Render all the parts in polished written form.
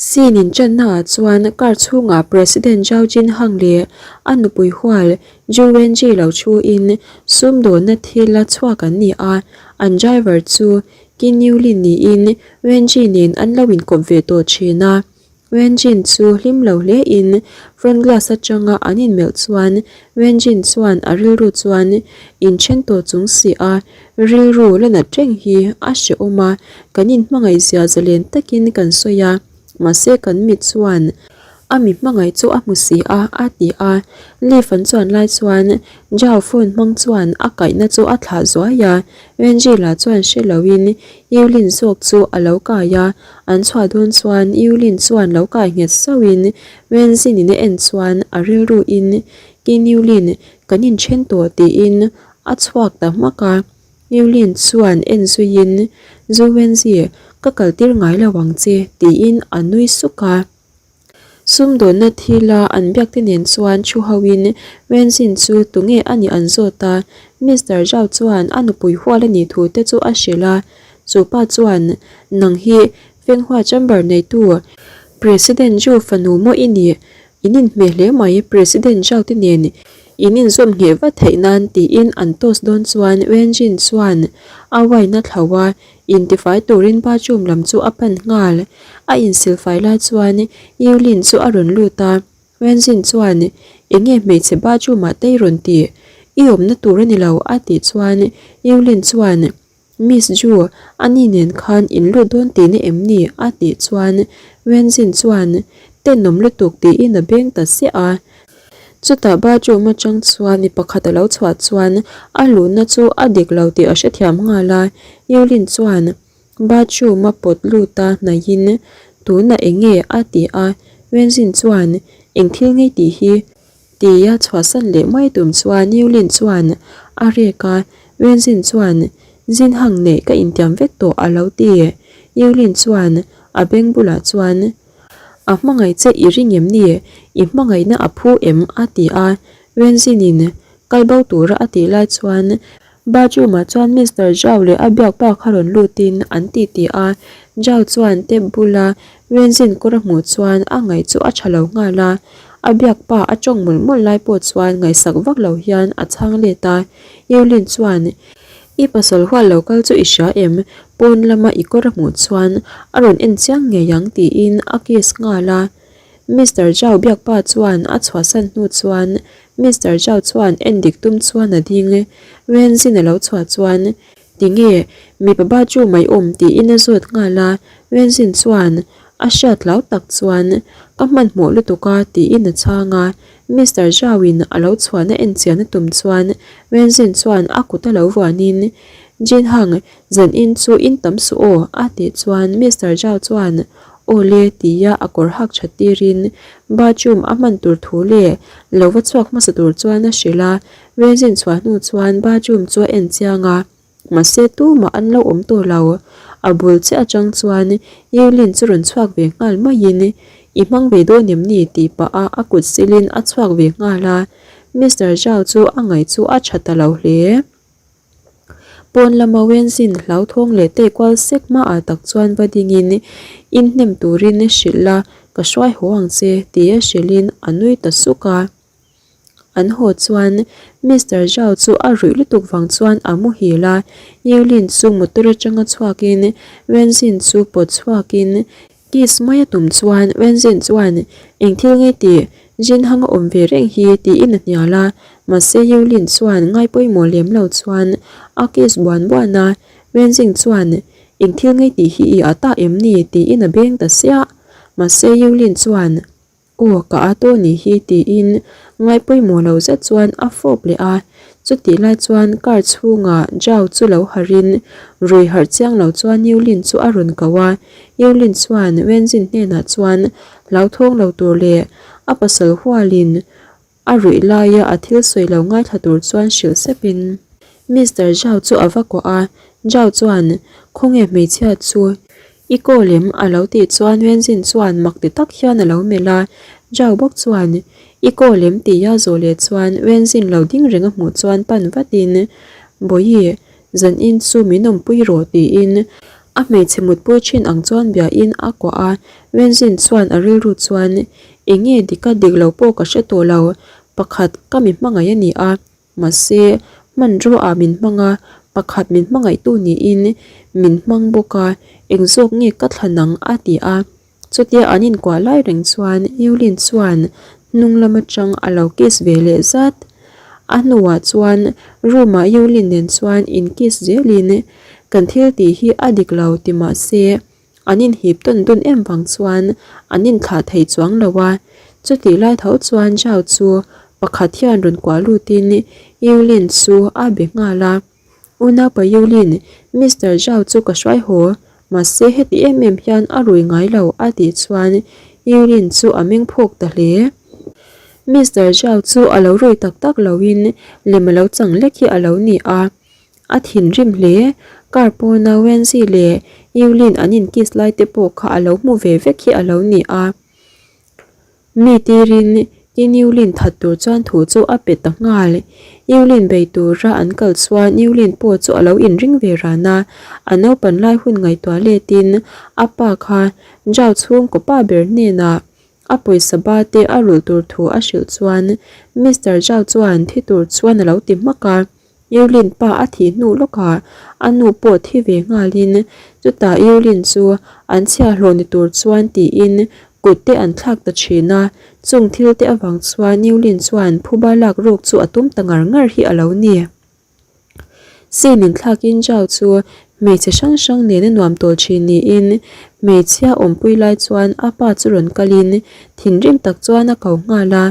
Scene inṭanna ah chuan car chhungah President Zhao Jinhang leh a nupui hual Zhu Wenji lo thu in sumdawnna thil a chhuak an ni a, an driver chu Qin Yulin niin Wenji nen an lo inkawp ve tawh thin a. Wenjin chu hlim lo hle in front glass atanga an inmelh chuan Wenjin chuan a rilru chuan inthen tawh chung si a, rilru la nat reng hi a hrehawm a, kan inhmangaih zia zalen takin kan sawi a, mahse kan mit chuan a mi hmangaih chu a hmu si a, a ti a. Lift an chuan lai chuan Zhao phone hmang chuan a kaihna chu a thlah zuai a, Wenji lah chuan hre loin Yulin zawk chu a lo kai a, An chhuah dawn chuan Yulin chuan lo kai nghet sauhin Wenzin in a en chuan a rilru in Kin Yulin kan inthen tawh tiin a chhuak ta hmak a. Yulin chuan en zuiin Zu Wenzi ka kaltir ngai lo ang che tiin a nui suk a. Sumdawnna thila an biakte nen chuan thu hoin Wenzin chu tunge a nih an zawt a, Mister Zhao chuan a nupui hual a nih thu te chu a hrilh a. Chu pa chuan, Nang hi Fenghua Chamber neitu President Zhu fanu maw i nih? In inhmeh hle mai, President Zhao te nen in inzawm ngheh vat theih nan tiin an toast dawn chuan Wenzin chuan a wine a thlauh a, Intifai turin bathroom lam chu a pan nghal. A insilfai lai chuan Yulin chu a rawn lut a, Wenzin chuan, Enge hmeichhe bathroom ah te i rawn tih? I awmna tur a ni lo a tih chuan Yulin chuan, Miss Ju, ani nen khan in lut dawn tihna em ni? a tih chuan Wenzin chuan, Tenawm lutuk tiin a beng ta siah a. Chutah bathroom atang chuan mi pakhat a lo chhuah chuan a luhna chu a dik lo tih a hrethiam nghal a, Yulin chuan bathroom a pawt lut a hnaihin tunah eng nge a ti a, Wenzin chuan eng thil ngei tih hi tia chhuahsan leh mai tum chuan Yulin chuan a rek a, Wenzin chuan zin hang neih ka intiam vek tawh a lo ti, Yulin chuan a beng bulah chuan. A hmangaih che i ring em ni? I hmangaihna a phu em? a ti a. Wenzinin kal bo tura a tih lai chuan bathroom-ah chuan Mister Zhao leh a biak pa kha rawn lutin an ti ti a. Zhao chuan tap bula Wenzin kawr a hmuh chuan a ngaih chu a tha lo nghal a. A biak pa a tawng mawlh mawlh lai pawh chuan ngaihsak vak lo hian a chhang let a. Yulin chuan I pasal hual lo kal chu i hria em? Pawn lama i kawr a hmuh chuan a rawn en chiang ngei ang tiin a kiss nghal a. Mister Zhao biakpa chuan a chhuahsan hnu chuan Mister Zhao chuan en dik tum chuan a ding. Wenzin a lo chhuah chuan Tinge mipa ba chu mai awm tiin a zawt nghal a. Wenzin chuan a hriat hlau tak chuan Ka hmanhmawh lutuk a tiin a chhang a. Mister Zhao in a lo chhuahna en chian a tum chuan Wenzin chuan a kut a lo vuanin Jin Hang, zan in chu in tam suh aw a tih chuan Mister Zhao chuan Aw le tia a kawr hak that tirin bathroom a hman tur thu leh lo va chhuak hmasa tur chuan a hrilh a, Wenzin chhuah hnu chuan bathroom chu a en chiang a. Mahse tumah an lo awm tawh lo. A bul che atang chuan Yulin chu rawn chhuak ve nghal maiin I hmang ve dawn em ni? tih pah a a kut silin a chhuak ve nghal a. Mister Zhao chu a ngaih chu a tha ta lo hle. Pawn lama Wenzin hlauthawng leh tei kual sek hmaah tak chuan va dingin In hnem turin hrilh la, ka hruai haw ang che tia hrilhin a nui ta suk a. An haw chuan Mister Zhao chu a ruih lutuk vang chuan a muhil a, Yulin chu motor atanga chhuakin Wenzin chu pawt chhuakin kiss mai a tum chuan Wenzin chuan eng thil nge tih Jin Hang a awm ve reng hi tiin a hnial a, mahse Yulin chuan ngai pawimawh lem lo chuan a kiss buan buan a, Wenzin chuan eng thil nge tih hi i a ta em ni tiin a beng ta siah, mahse Yulin chuan. Aw ka a tawh nih hi tiin ngai pawimawh lo zet chuan a fawp leh a, chutih lai chuan car chhungah Zhao chu lo harhin rui harh chiang lo chuan Yulin chu a rawn ko a, Yulin chuan Wenzin hnenah chuan hlauthawng lo tur leh a pasal hualin a ruih laia a thil sawi lo ngaithla tur chuan hrilh sepin Mister Zhao chu a va kuah a, Zhao chuan khawnge hmeichhia chu I call em? a lo tih chuan Wenzin chuan mak ti tak hian a lo melh a, Zhao bawk chuan I call em? tia zawh leh chuan Wenzin lo ding reng a hmuh chuan pan vatin Bawihi, zan in chu min awmpui rawh tiin A hmeichhe mutpui thin ang chuan bia in a kuah a, Wenzin chuan a rilru chuan, Enge dika dik lo pawh ka hre tawh lo, pakhat ka mi hmangaih a ni a, mahse hmanraw ah min hmang a, pakhat min hmangaihtu niin min hmang bawk a, eng zawk nge ka thlan ang a ti a. Chutia an inkuah lai reng chuan Yulin chuan hnung lam atang a lo kiss ve leh zat. A hnuah chuan room ah Yulin nen chuan in kiss zelin kan thil tih hi a dik lo ti mah se an inhip tawn dun em vang chuan an inthlah thei chuang lo a. Chutih lai tho chuan Zhao chu pakhat hian rawn kuah lutin Yulin chu a be nghal a. Unaupa Yulin, Mister Zhao chu ka hruai haw, mahse heti em em hian a rui ngai lo a tih chuan Yulin chu a meng phawk ta hle. Mister Zhao chu a lo rui tak tak loin lem a lo chang lek hi a lo ni a, a thinrim hle. Car pawna Wenzi leh Yulin an in kiss lai te pawh kha a lo hmu ve vek hi a lo ni a. Mi tirin Yulin that tur chuan thu chu a pe ta nghal. Yulin bei tura an kal chuan Yulin pawh chu a lo inring ve ran a, a naupan lai hun ngaihtuah letin a pa kha Zhao chhungkaw pa ber hnenah a pawisa ba te a rulh tur thu a hrilh chuan Mister Zhao chuan thi tur chuan a lo ti hmak a. Yulin pa a thih hnu lawkah a nu pawh thi ve nghalin chutah Yulin chu an chhiahhlawh ni tur chuan tiin kut te an thlak ta thin a, chung thil te avang chuan Yulin chuan phuba lak ruk chu a tum ta ngar ngar hi a lo ni. Sin inthlakin Zhao chu hmeichhe hrang hrang nena nuam tawl thin niin hmeichhia awmpui lai chuan a pa chu rawn kalin thinrim tak chuan a ko nghal a,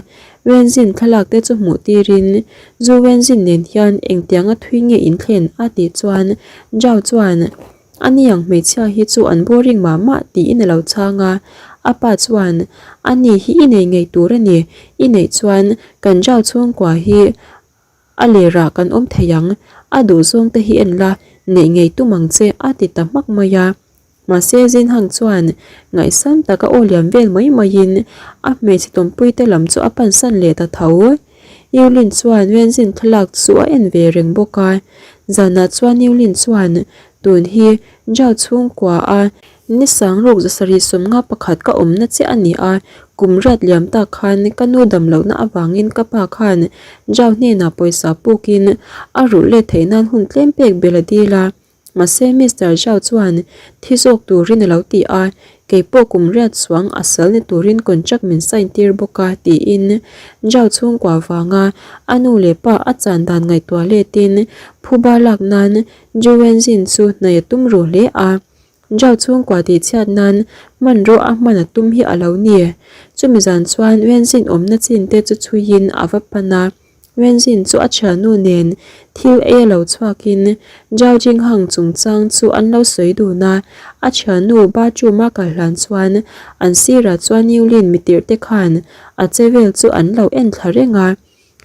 Wenzin thlalak te chu hmuh tirin Zu Wenzin nen hian engtianga thui nge in thlen a tih chuan Zhao chuan a niang hmeichhia hi chu an boring mah mah tiin a lo chhang a, a pa chuan a ni hi i nei ngei tur a ni, i neih chuan kan Zhao chhungkua hi A lerah kan awm thei ang, a duhzawng te hi en la, neih ngei tum ang che a ti ta hmak mai a. Mahse Zinhang chuan ngaihsam taka aw liam vel mai maiin a hmeichhe tawmpui te lam chu a pansan leh ta tho. Yulin chuan Wenzin thlalak chu a en ve reng bawk a. Zanah chuan Yulin chuan tun hi Zhao chhungkua a Ni sangruk zasarih sawmnga pakhat ka awmna chiah a ni a, kum riat liam tak khan ka nu dam lohna avangin ka pa khan Zhao hnenah pawisa pukin a rulh let theih nan hun tlem pek bel a dil a. Mahse Mister Zhao chuan thi zawk turin a lo ti a, kei pawh kum riat chuang a sal ni turin contract min sign tir bawk a tiin Zhao chhungkua vanga a nu leh pa a chan dan ngaihtuah letin phuba lak nan Zhu Wenzin chu hnaih a tum ru hle a. Zhao chhungkua tihchhiat nan hmanraw a hman a tum hi a lo ni. Chumi zan chuan Wenzin awmna chin te chu chhuiin a va pan a. Wenzin chu a thiannu nen thil ei a lo chhuakin Zhao Jinghang chungchang chu an lo sawi dun a. A thiannu bathroom a kal hlan chuan an sirah chuan Yulin mitirh te khan a che vel chu an lo en thla reng a.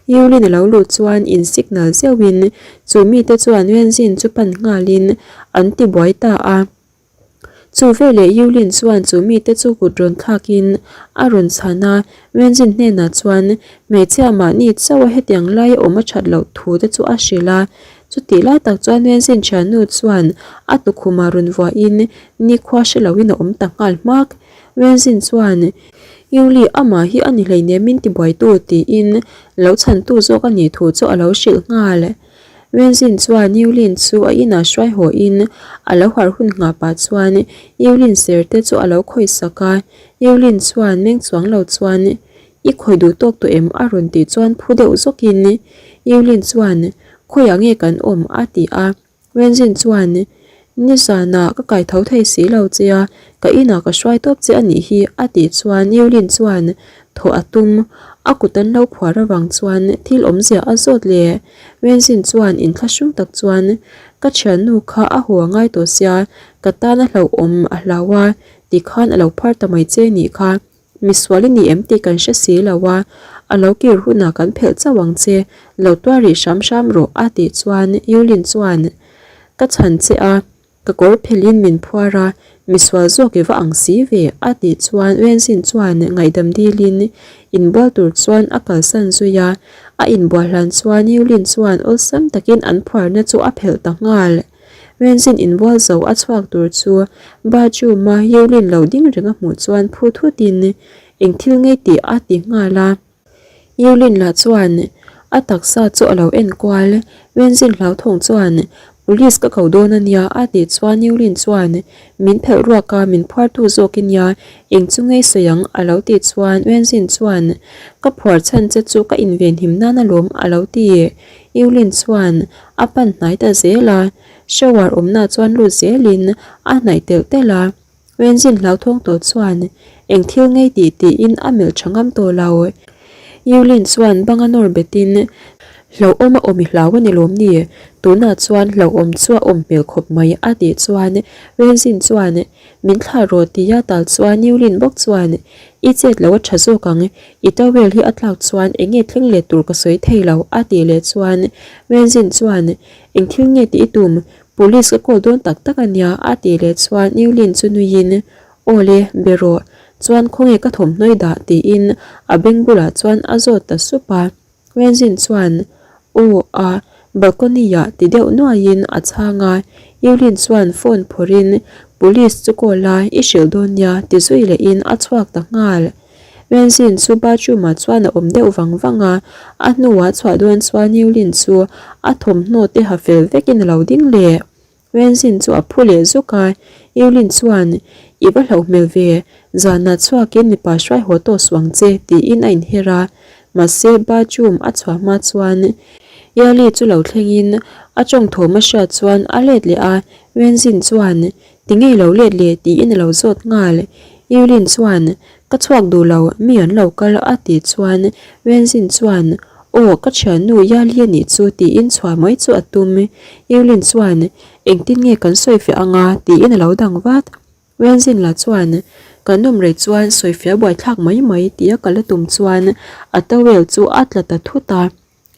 Yulin a lo luh chuan in signal zeuhin chu mite chuan Wenzin chu pan nghalin an ti buai ta a. Chu veleh Yulin chuan chu mite chu kut rawn thlakin a rawn chhan a, Wenzin hnenah chuan hmeichhia mahni chauha hetiang laia awm a that loh thu te chu a hrilh a. Chutih lai tak chuan Wenzin thiannu chuan a tukhumah rawn vuahin nikhua hre loin a awm ta nghal hmak. Wenzin chuan Yuli amah hi a ni hleinem min tibuaitu tiin lo chhantu zawk a nih thu chu a lo hrilh nghal. Wenzin chuan Yulin chu a inah hruai hawiin a lo harh hun nghah pah chuan Yulin ser te chu a lo khawih sak a. Yulin chuan meng chuang lo chuan I khawih duh tawk tawh em a rawn tih chuan phu deuh zawkin Yulin chuan Khawiah nge kan awm a ti a. Wenzin chuan, Nizanah ka kai tho thei si lo che a, ka inah ka hruai tawp che a nih hi, a tih chuan Yulin chuan thawh a tum. A kut an lo phuar avang chuan thil awmzia a zawt leh. Wenzin chuan inthlahrung tak chuan, Ka thiannu kha a haw a ngai tawh sia, ka tan a hlauhawm a hlau a, tikhan a lo phar ta mai che nih kha. Misual i ni em tih kan hre si lo a, a lo kir hunah kan phelh chauh ang che, lo tuar rih hram hram rawh a tih chuan Yulin chuan ka chhan che a, ka kawr phelhin min phuar a, misual zawk i va ang si ve a tih chuan Wenzin chuan ngaihdam dilin inbual tur chuan a kalsan zui a, a inbual hlan chuan Yulin chuan awlsam takin an phuarna chu a phelh ta nghal. Wenzin inbual zo a chhuak tur chu bathroom-a Yulin lo ding reng a hmuh chuan phu thutin eng thil ngei tih a ti nghal a. Yulin lah chuan a taksa chu a lo en kual. Wenzin hlauthawng chuan Police ka ko dawn a nia a tih chuan Yulin chuan min phelh ruak a min phuartu zawk i nia eng chu ngei sawi ang a lo tih chuan Wenzin chuan ka phuar chhan che chu ka invenhim nan alawm a lo ti. Yulin chuan a pan hnai ta zel a, shower awmna chuan lut zelin a hnaih telh telh a. Wenzin hlauthawng tawh chuan eng thil ngei tih tiin a melh tha ngam tawh lo. Yulin chuan banga nawr betin hlauhawm a awm i hlau a ni lawm ni? Tunah chuan hlauhawm chu a awm hmel khawp mai a tih chuan Wenzin chuan min thlah rawh tia tal chuan Yulin bawk chuan i chet lo a tha zawk ang, i towel hi a tlak chuan eng nge thleng leh tur ka sawi thei lo a tih leh chuan Wenzin chuan eng thil nge tih i tum? Police ka call dawn tak tak a nia a tih leh chuan Newlin chu nuiin Aw le, be rawh, chuan khawnge ka thawmhnawi dah tiin a beng bulah chuan a zawt ta sup a. Wenzin chuan Aw a, balcony ah ti deuh nuaiin a chhang a. Newlin chuan phone phawrhin Police chu call a, i hrilh dawn nia ti zui lehin a chhuak ta nghal. Wenzin chu bathroom ah chuan a awm deuh vang vang a, a hnuah chhuah dawn chuan Newlin chu a thawmhnaw te ha fel vekin a lo ding leh. Wenzin chu a phu leh zuk a, Newlin chuan, I va hlauh hmel ve, zanah chhuakin mipa hruai haw tawh suh ang che, tiin a inher a. Mahse bathroom a chhuah hma chuan Yali chu lo thlengin a tawng thawm a hriat chuan a let leh a, Wenzin chuan, Ti ngei lo let leh tiin a lo zawt nghal. Yulin chuan, Ka chhuak duh lo, mi an lo kal a tih chuan Wenzin chuan, Aw, ka thiannu Yali a nih chu tiin chhuah mai chu a tum. Yulin chuan, Engtin nge kan sawifiah anga tiin a lo dang vat. Wenzin lah chuan, Kan awm rei chuan sawifiah buaithlak mai mai tia ka la tum chuan a towel chu a tla ta thut a.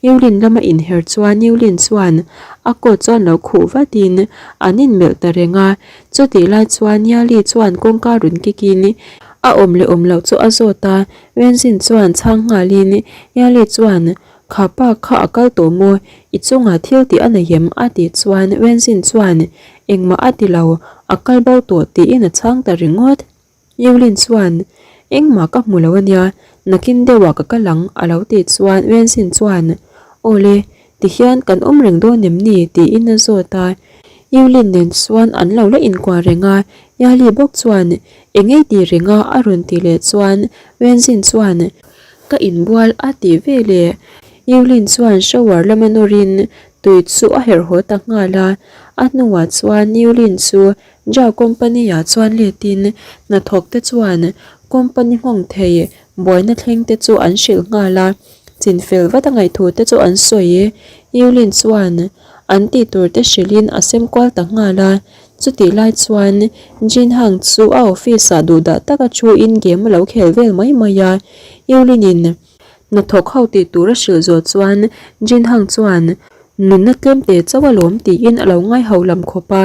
Newlin lama inher chuan Newlin chuan a coat chuan lo khuh vatin an inmelh ta reng a, chutih lai chuan Niali chuan kawngka rawn kikin a awm leh awm loh chu a zawt a, Wenzin chuan chhang nghalin Niali chuan Kha pa kha a kal tawh maw? I chungah thil tih a nei em? a tih chuan Wenzin chuan Engmah a ti lo, a kal bo tawh tiin a chhang ta ringawt. Yulin chuan, Engmah ka hmu lo ania, nakin deuhah ka kal ang, a lo tih chuan Wenzin chuan, Awle, tihian kan awm reng dawn em ni? tiin a zawt a. Yulin nen chuan an lo la inkuah reng a, Yali bawk chuan, Eng ei ti reng a? a rawn ti leh chuan Wenzin chuan, Ka inbual a ti ve le. Yulin chuan shower lama nawrin tui chu a herh haw ta nghal a, a hnuah chuan Yulin chu Jao company-ah chuan letin hnathawkte chuan company nghawng thei buaina thlengte chu an hrilh nghal a, chinfel vat a ngaihthu te chu an sawi. Yulin chuan an tih tur te hrilhin a sem kual ta nghal a, chutih lai chuan Jin Hang chu a office-ah duhdah taka thuin game a lo khel vel mai mai a, Yulin-in hnathawk ho tih tur a hrilh zawh chuan Jin Hang chuan nunna tlemte chauh alawm tiin a lo ngaiho lam khawp a.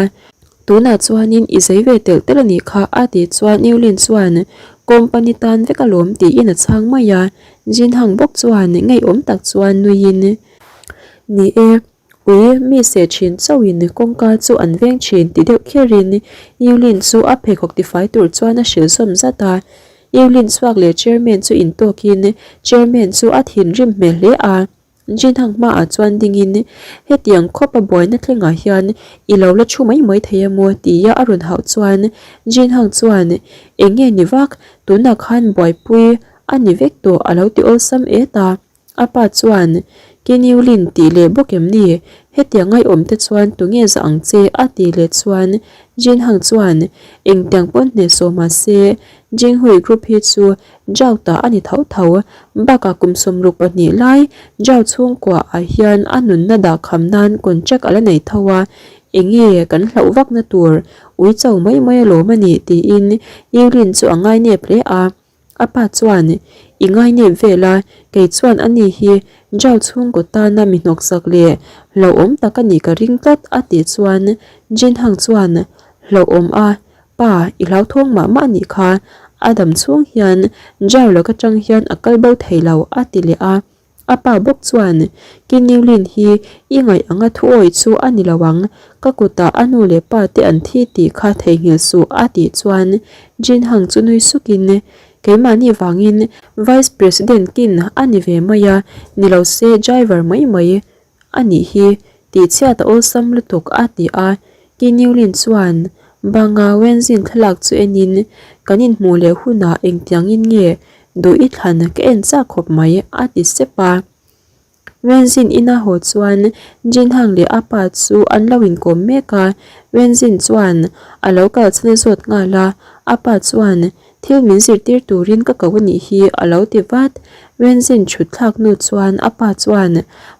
Tunah chuanin i zei ve telh telh a nih kha a tih chuan Newlin chuan company tan vek alawm tiin a chhang mai a, Jin Hang bawk chuan ngeiawm tak chuan nuiin Ni e, ui mi seh thin chauhin kawngka chu an veng thin ti deuh kherin Newlin chu a pheikhawk tifai tur chuan a hrilh zawm zat a. Newlin chhuak leh chairman chu intawkin chairman chu a thinrim hmel hle a. Jinhang hmaah chuan dingin, Hetiang khawpa buaina thlengah hian i lo la thu mai mai thei emaw? tia a rawn hauh chuan Jinhang chuan, Eng nge ni vak, tunah khan buaipui a ni vek tawh a lo ti awlsam et a. A pa chuan, Keniulin tih leh bawk em ni? Hetiang ngaiawm te chuan tunge zah ang che? a tih leh chuan Jinhang chuan, Engtiang pawn hnehsawh mahse Jinghui Group hi chu Zhao ta a ni tho tho. Bakah kum 62 lai Zhao chhungkua ah hian a nunna dah kham nan contract a la nei tho a, enge kan hlauh vakna tur ui cho mai mai alawm a nih tiin Yulin chu a ngainep hle a. A pa chuan, I ngainep vel a, kei chuan a ni hi Zhao chhungkaw tana mi hnawksak leh hlauhawm tak a nih ka ring tlat a tih chuan Jin Hang chuan, Hlauhawm a, Pa, i hlauthawng mah mah anih kha, a dam chhung hian jail lak atang hian a kal bo thei lo, a ti leh a. A pa bawk chuan, Kinniulin hi i ngaih anga thuawi chu a ni lo ang, ka kutah a nu leh pa te an thi tih kha theihnghilh suh a tih chuan Jin Hang chu nui sukin, Keimahni vangin Vice President kin a ni ve mai a, ni lo se driver mai mai A nih hi, tihchhiat a awlsam lutuk a ti a. Ki Newlin chuan banga Wenzin thlalak chu enin, Kan inhmuh leh hunah engtiangin nge duh i thlan ka en chak khawp mai a ti sep a. Wenzin ina haw chuan Jinhang leh a pa chu an lo inkawm mek a. Wenzin chuan a lo kal chhan a zawt nghal a, a pa chuan Thil min zirtir turin ka ko a nih hi a lo ti vat. Wenzin thut thlak hnu chuan a pa chuan,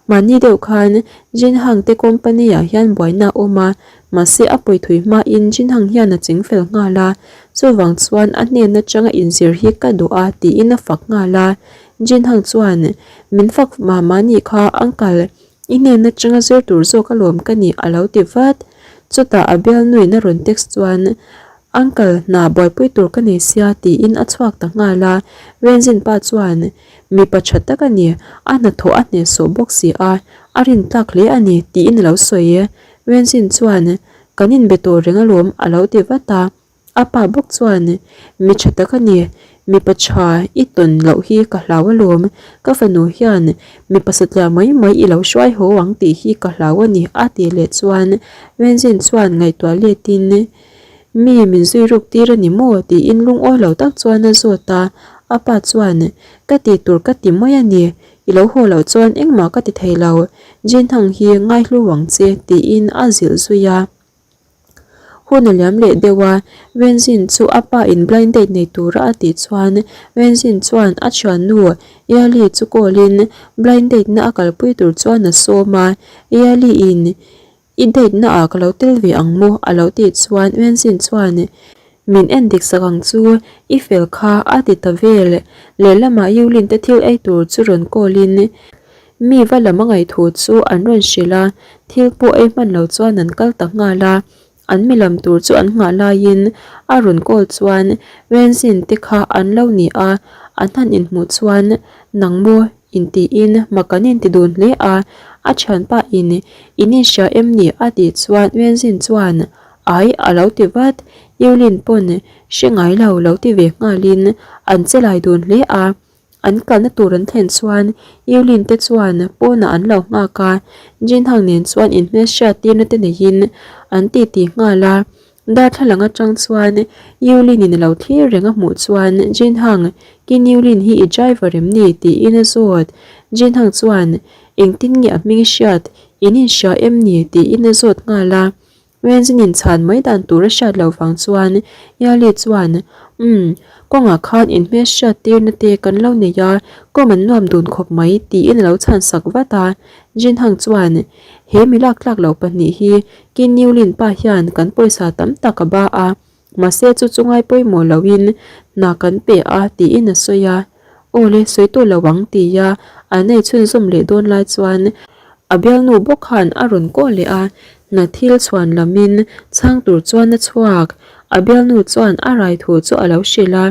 Mahni deuh khan Jinhang te company ah hian buaina a awm a, mahse a pawithui hmain Jinhang hian a ching fel nghal a, chuvang chuan a hnen atanga inzir hi ka duh a tiin a fak nghal a. Jinhang chuan, Min fak mah mah nih kha uncle, i hnen atanga zir tur zawk alawm ka nih a lo ti vat. Chutah a bialnuin a rawn text chuan, Uncle, hna buaipui tur ka nei sia tiin a chhuak ta nghal a, Renzin pa chuan, Mipa tha tak a ni, a hnathawh a hnehsawh bawk si a, a rin tlak hle a ni tiin a lo sawi. Renzin chuan, Kan inbe tawh reng alawm a lo ti vat a, a pa bawk chuan, Mi tha tak a ni, mipa tha i tawn loh hi ka hlau alawm, ka fanu hian mipa satliah mai mai i lo hruai haw ang tih hi ka hlau a ni a tih leh chuan Renzin chuan ngaihtuah letin, Mi min zui ruk tir a ni maw? tiin lungawi lo tak chuan a zawt a, a pa chuan, Ka tih tur ka ti mai a ni, i lo haw loh chuan engmah ka ti thei lo, Jinhang hi ngaihlu ang che, tiin a zilh zui a. Hun a liam leh deuh a, Wenzin chu a pa in blind date nei tura a tih chuan Wenzin chuan a thiannu Yali chu call in blind date na a kalpui tur chuan a sawm a, Yali in I date na ah ka lo tel ve ang maw? a lo tih chuan Wenzin chuan Min en dik sak ang chu, i fel kha a ti ta vel. Lehlamah Yulin te thil ei tur chu rawn call in mi va lam a ngaih thu chu an rawn hrilh a, thil pawh ei hman lo chuan an kal ta nghal a. An mi lam tur chu an nghah laiin a rawn call chuan Wenzin te kha an lo ni a, an han inhmuh chuan Nang maw? Intiin mak an inti dun hle a, a thianpa in in inhria em ni a tih chuan Wenzin chuan Ai a lo ti vat, Yulin pawn hre ngai lo lo ti ve nghalin an che lai dun hle a, an kalna tur an thlen chuan Yulin te chuan pawnah an lo nghak a, Jinhang nen chuan inhmelhriat tirna te neiin an titi nghal a. Darthlalang atang chuan Yulin in a lo thlir reng a hmuh chuan Jinhang, Kin Yulin hi i driver em ni? tiin a zawt. Jinhang chuan, Engtin nge a hming hriat? In inhria em ni? tiin a zawt nghal a. Wenzin in chhan mai dan tur a hriat loh vang chuan Yali chuan, Umm, kawngah khan inhmel hriat tirna te kan lo nei a, kawm an nuam dun khawp mai, tiin a lo chhan sak vat a. Jinhang chuan, He mi lak tlak loh pahnih hi Kin Newlin pa hian kan pawisa tam tak a ba a, mahse chu chu ngai pawimawh loin hna kan pe a tiin a sawi a. Aw le, sawi tawh lo ang tia an ei chhunzawm leh dawn lai chuan a bialnu bawk khan a rawn kawh leh a, hna thil chhuan lamin chhang tur chuan a chhuak. A bialnu chuan a rai thu chu a lo hrilh a.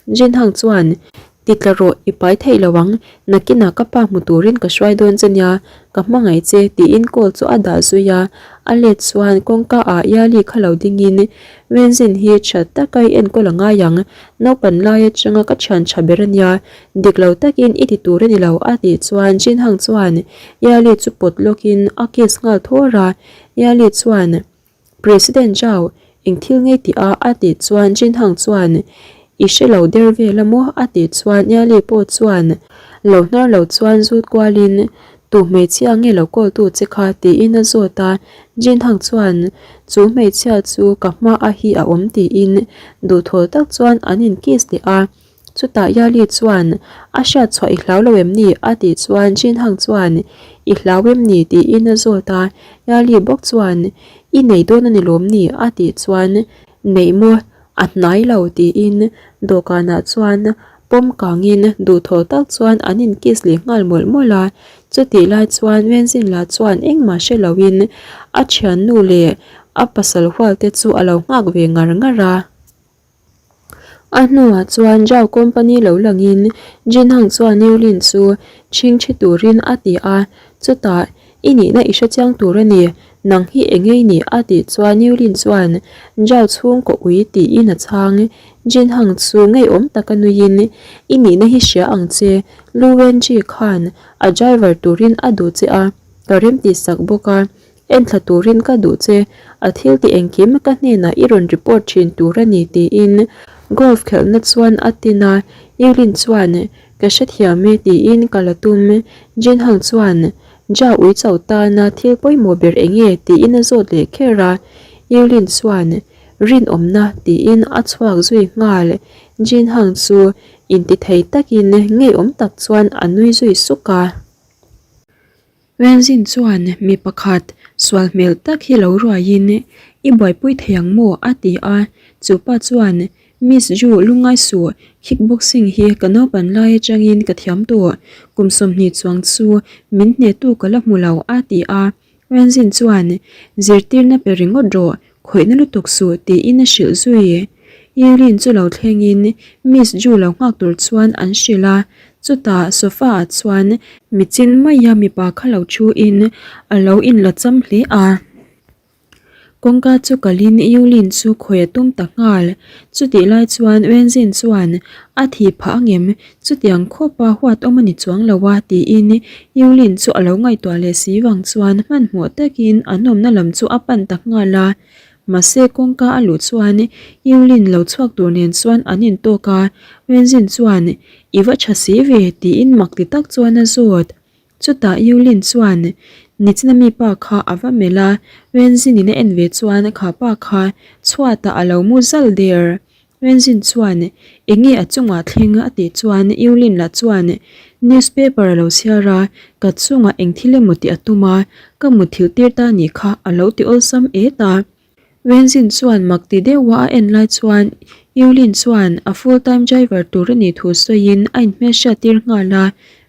Jinhang chuan, Ti tla rawh, i pai theih lo ang, nakinah ka pa hmu turin ka hruai dawn che nia, ka hmangaih che, tiin call chu a dah zui a. A let chuan kawngka ah Yali kha lo dingin, Wenzin hi tha taka i enkawl a ngai ang, naupan lai atanga ka thian tha ber a nia, dik lo takin i ti tur a ni lo, a tih chuan Jinhang chuan Yali chu pawt lawkin a kiss nghal thawr a. Yali chuan, President Zhao, eng thil ngei tih a? a tih chuan Jin Hang chuan, I hre lo der vel a maw? a tih chuan Yali pawh chuan lo hnar lo chuan zut kualin, Tu hmeichhia nge lo call tu che kha? tiin a zawt a, Jin Hang chuan, Chu hmeichhia chu ka hma a hi a awm tiin duhthaw tak chuan an in kiss leh a. Chutah Yali chuan, A hriat chhuah i hlau lo em ni? a tih chuan Jin Hang chuan, I hlau em ni? tiin a zawt a. Yali bawk chuan, I nei dawn a ni lawm ni? a tih chuan, Neih maw? A hnai lo tiin dawhkanah chuan pawm kangin duhthawh tak chuan an in kiss leh nghal mawlh mawlh a. Chutih lai chuan Wenzin lah chuan engmah hre loin a thiannu leh a pasal hual te chu a lo nghak ve ngar ngar a. A hnuah chuan Zhao company lo langin Jin Hang chuan Yulin chu chhingchhi turin a ti a, chutah I nihna i hrechiang tur a ni, nang hi eng nge i nih? a tih chuan Yulin chuan Zhao chhungkaw ui tiin a chhang. Jin Hang chu ngeiawm taka nuiin I nihna hi hria ang che, Lu Wenji khan a driver turin a duh che a, ka remtihsak bawk a, Enthla turin ka duh che, a thil ti engkim ka hnenah i rawn report thin tur a ni tiin golf khelhna chuan a tin a, Yulin chuan Ka hrethiam e tiin ka la tum. Jin Hang chuan Ja ui chauh tana thil pawimawh ber eng nge tiin a zawt leh kher a, Yulin chuan Rinawmna tiin a chhuak zui nghal. Jin Hang chu intithei takin ngeiawm tak chuan a nui zui suk a. Renzin chuan mi pakhat sual hmel tak hi lo ruaiin i buaipui thei ang maw? a ti a, chupa chuan Miss Ju lungngai suh, kickboxing hi ka naupan lai atangin ka thiam tawh, kum 20 chuang chu min hnehtu ka la hmu lo a ti a, Renzin chuan zirtirna pe ringawt rawh, Khawihna lutuk suh tiin a hrilh zui. Yulin chu lo thlengin Miss Ju lo nghak tur chuan an hrilh a, chutah sofa ah chuan michin maia mipa kha lo thu in a lo inla cham hle a. Kawngka chu kalin Yulin chu khawih a tum ta nghal. Chutih lai chuan Wenzin chuan a thih phah angem chutiang khawpa huat awm a ni chuang lo a tiin Yulin chu a lo ngaihtuah leh si vang chuan hmanhmawh takin an awmna lam chu a pan ta nghal a. Mahse kawngka a luh chuan Yulin lo chhuak tur nen chuan an intawk a, Wenzin chuan I va tha si ve tiin mak ti tak chuan a zawt. Chutah Yulin chuan Nichina mi pa kha a va melh a, Wenzin in a en ve chuan kha pa kha chhuatah a lo mu zal der. Renzin chuan eng nge a chungah thleng a tih chuan Yulin lah chuan newspaper a lo chhiar a, ka chungah eng thil emaw tih a tum a, ka mutthilh tir ta nih kha a lo ti awlsam et a. Renzin chuan mak ti deuha a en lai chuan Yulin chuan a full time driver tur a nih thu sawiin a inhmelhriat tir nghal a,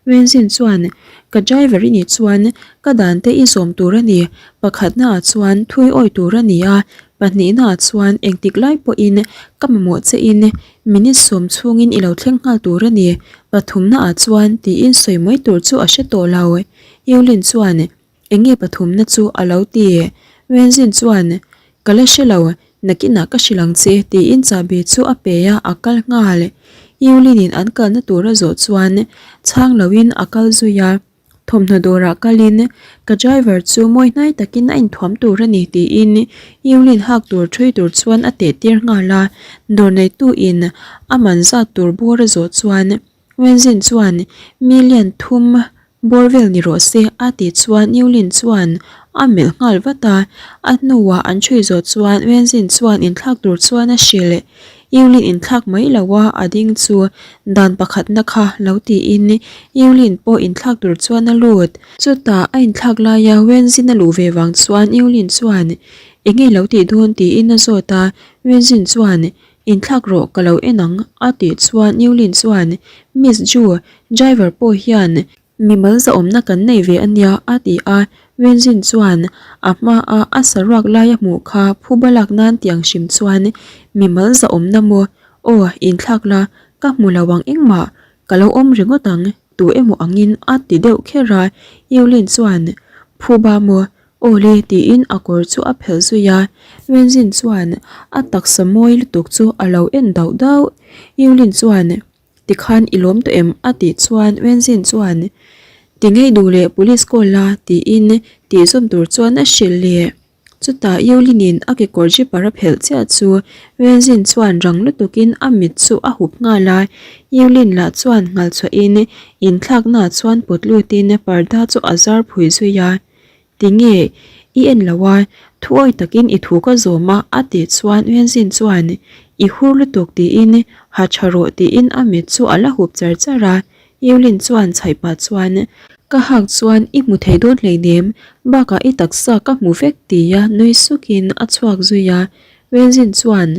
Renzin chuan ka driver i nih chuan ka dan te i zawm tur a ni, pakhatnaah chuan thui awi tur a ni a, Pahnihnaah chuan engtik lai pawhin ka mamawh chein minute sawm chhungin i lo thleng nghal tur a ni. Pathumnaah chuan tiin sawi mai tur chu a hre tawh lo. Yulin chuan eng nge pathumna chu a lo ti. Wenzin chuan ka la hre lo, nakinah ka hrilh ang che tiin chahbi chu a pe a, a kal nghal. Yulinin an kalna tur a zawh chuan chhang loin a kal zui a. Thawmhnaw dawrah kalin ka driver chu mawi hnai takin a inthuam tur a ni tiin Yulin hak tur thui tur chuan a teh tir nghal a, dawr neitu in a man zat tur bawr a zawh chuan Wenzin chuan million thum bawr vel ni rawh se a tih chuan Yulin chuan a melh nghal vat a, a hnuah an thui zawh chuan Wenzin chuan inthlak tur chuan a hrilh. Yulin inthlak mai lo a, a ding chu dan pakhatna kha lo tiin Yulin pawh inthlak tur chuan a lut. Chutah a inthlak laia Wenzin a luh ve vang chuan Yulin chuan Eng nge lo tih dawn tiin a zawt a, Wenzin chuan Inthlak rawh ka lo en ang a tih chuan Yulin chuan Miss Ju, driver pawh hian Mimal zahawmna kan nei ve a nia a ti a, Wenzin chuan a hmaa a saruak lai a hmuh kha phuba lak nan tiang hrim chuan mimal zahawmna maw aw inthlak la ka hmu lo ang engmah ka lo awm ringawt ang tu emaw angin a ti deuh kher a, Yulin chuan phuba maw aw le tiin a kawr chu a phelh zui a, Wenzin chuan a taksa mawi lutuk chu a lo en dauh dauh, Yulin chuan Tikhan i lawm tawh em? a tih chuan Wenzin chuan Ti ngei duh leh police call la tiin tih zawm tur chuan a hrilh leh. Chutah Yulinin a kekawr zipper a phelh chiah chu Wenzin chuan rang lutukin a mit chu a hup nghal a, Yulin lah chuan nghal chhuahin inthlaknaah chuan pawt lutin parda chu a zar phui zui a. Tinge i en lo a, thuawi takin i thu ka zawm a a tih chuan Wenzin chuan I hur lutuk tiin ha tha rawh tiin a mit chu a la hup char char a, Yulin chuan chhaih pah chuan Ka hak chuan i hmu thei dawn hleinem, bakah i taksa ka hmu vek tia nui sukin a chhuak zui a, Wenzin chuan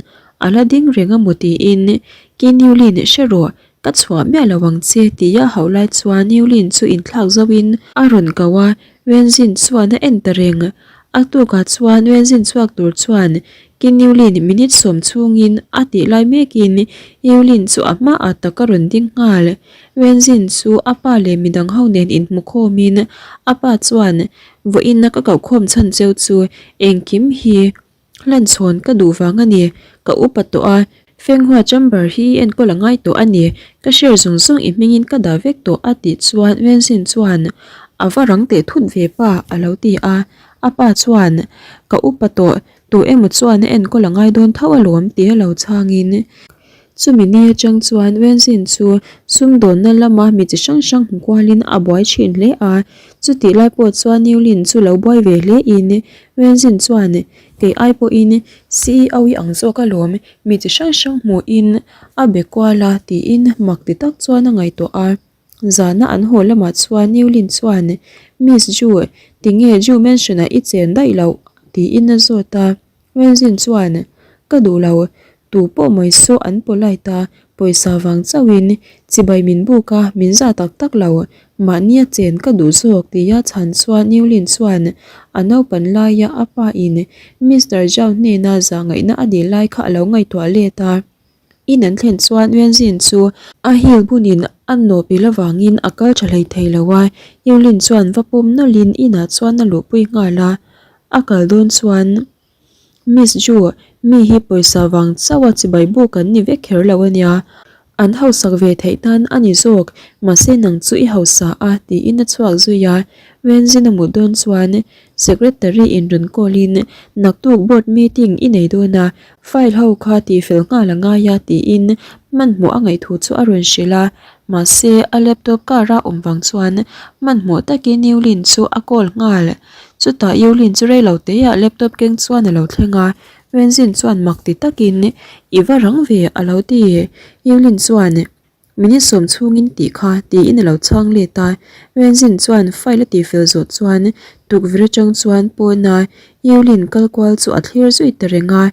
a la ding reng a maw tiin Kin Yulin hre rawh Ka chhuah miah lo ang che tia hauh lai chuan Yulin chu inthlak zauhin a rawn ko a, Wenzin chuan a en ta reng. A tukah chuan Wenzin chhuak tur chuan Kin Yulin minute sawm chhungin a tih lai mekin Yulin chu a hmaah tak a rawn ding nghal. Wenzin chu a pa leh midang ho nen inhmu khawmin a pa chuan vawiin a ka koh khawm chhan cheu chu engkim hi Hlanchhawn ka duh vang a ni, ka upa tawh a, Fenghua chamber hi i enkawl a ngai tawh a ni, ka share zawng zawng i hmingin ka dah vek tawh a tih chuan Wenzin chuan a va rang teh thut ve pa a lo ti a, a pa chuan ka upa tawh, tu emaw chuan a enkawl a ngai dawn tho alawm tia lo chhangin Chumi ni atang chuan Wenzin chu sumdawnna lama mi chi hrang hrang hmu kualin a buai thin hle a. Chutih lai pawh chuan Newlin chu lo buai ve hle in Wenzin chuan kei ai pawhin CEO i ang zawk alawm mi chi hrang hrang hmuhin a be kual a tiin mak ti tak chuan a ngaihtuah a. Zana an haw lamah chuan Newlin chuan Miss Ju tinge Ju Mansion-ah i chen daih loh tiin a zawt a. Wenzin chuan, Ka duh lo, tu pawh mai saw an polite a, pawisa vang chauhin chibai min buk a, min zah tak tak lo, mahnia chen ka duh zawk tia chhan chuan Newlin chuan a naupan laia a pa in Mister Zhao hnena zah ngaihna a dil lai kha a lo ngaihtuah let a. In an thlen chuan Wenzin chu a heel bunin a nawp il avangin a kal tha hlei thei lo a, Newlin chuan va pawm nawlhin inah chuan a luhpui nghal a. A kal dawn chuan, Miss Ju, mi hi pawisa vang chauha chibai buk an ni vek kher lo a nia. An hausak ve theih nan a ni zawk, mahse nang chu i hausa a, tiin a chhuak zui a. Wenzin a mut dawn chuan Secretary in rawn call in, Naktuk board meeting i nei dawn a, file ho kha tihfel nghal a ngai a, tiin hmanhmawh a ngaih thu chu a rawn hrilh a. Mahse a laptop car a awm vang chuan hmanhmawh takin Yulin chu a call nghal. Chutah Yulin chu rei lo teiah laptop keng chuan a lo thleng a, Wenzin chuan mak ti takin, I va rang ve a lo ti. Yulin chuan, Minute sawm chhungin tih kha tiin a lo chhang let a. Wenzin chuan file a tihfel zawh chuan tukverh atang chuan pawna Yulin kal kual chu a thlir zui ta reng a.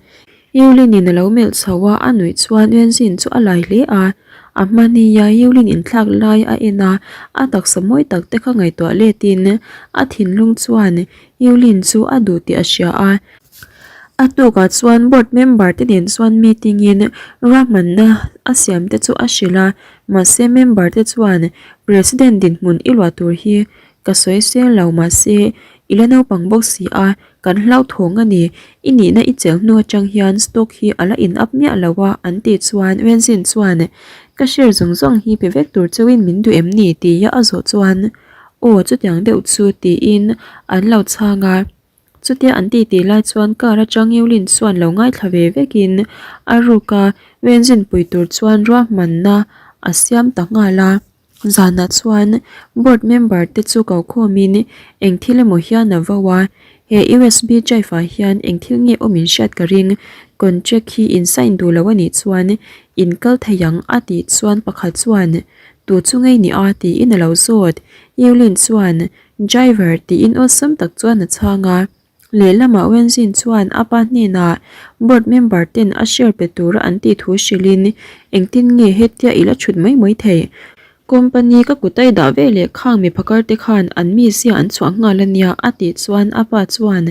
Yulin-in a lo melh chho a, a nuih chuan Wenzin chu a lai hle a. A hmania Yulin inthlak lai a en a, a taksa mawi tak te kha ngaihtuah letin a thinlung chuan Yulin chu a duh tih a hria a. A tukah chuan board member te nen chuan meeting in ruahmanna a siam te chu a hrilh a, mahse member te chuan President dinhmun i luah tur hi ka sawi sel lo mahse i la naupang bawk si a, Kan hlauthawng a ni, i nihna i chelh hnu atang hian stock hi a la in up miah lo a an tih chuan Wenzin chuan ka share zawng zawng hi pe vek tur chauhin min duh em ni tia a zawh chuan aw chutiang deuh chu tiin an lo chhang a. Chutia an titi lai chuan car atang Yulin chuan lo ngaithla ve vekin a ruk a Wenzin pui tur chuan ruahmanna a siam ta nghal a. Zanah chuan board member te chu ko khawmin eng thil emaw hian a vo a, he usb drive ah hian eng thil nge awm in hriat ka ring, contract hi in sign duh lo a nih chuan in kal thei ang a tih chuan pakhat chuan tu chu ngei ni a tiin a lo zawt, Yulin chuan driver tiin awlsam tak chuan a chhang a. Lehlamah Wenzin chuan a pa hnenah board member ten a share pe tura an tih thu hrilhin, Engtin nge hetia i la chhut mai mai thei? Company ka kutai dah ve leh khang mi phakar te khan an mizia an chhuah nghal a nia a tih chuan a pa chuan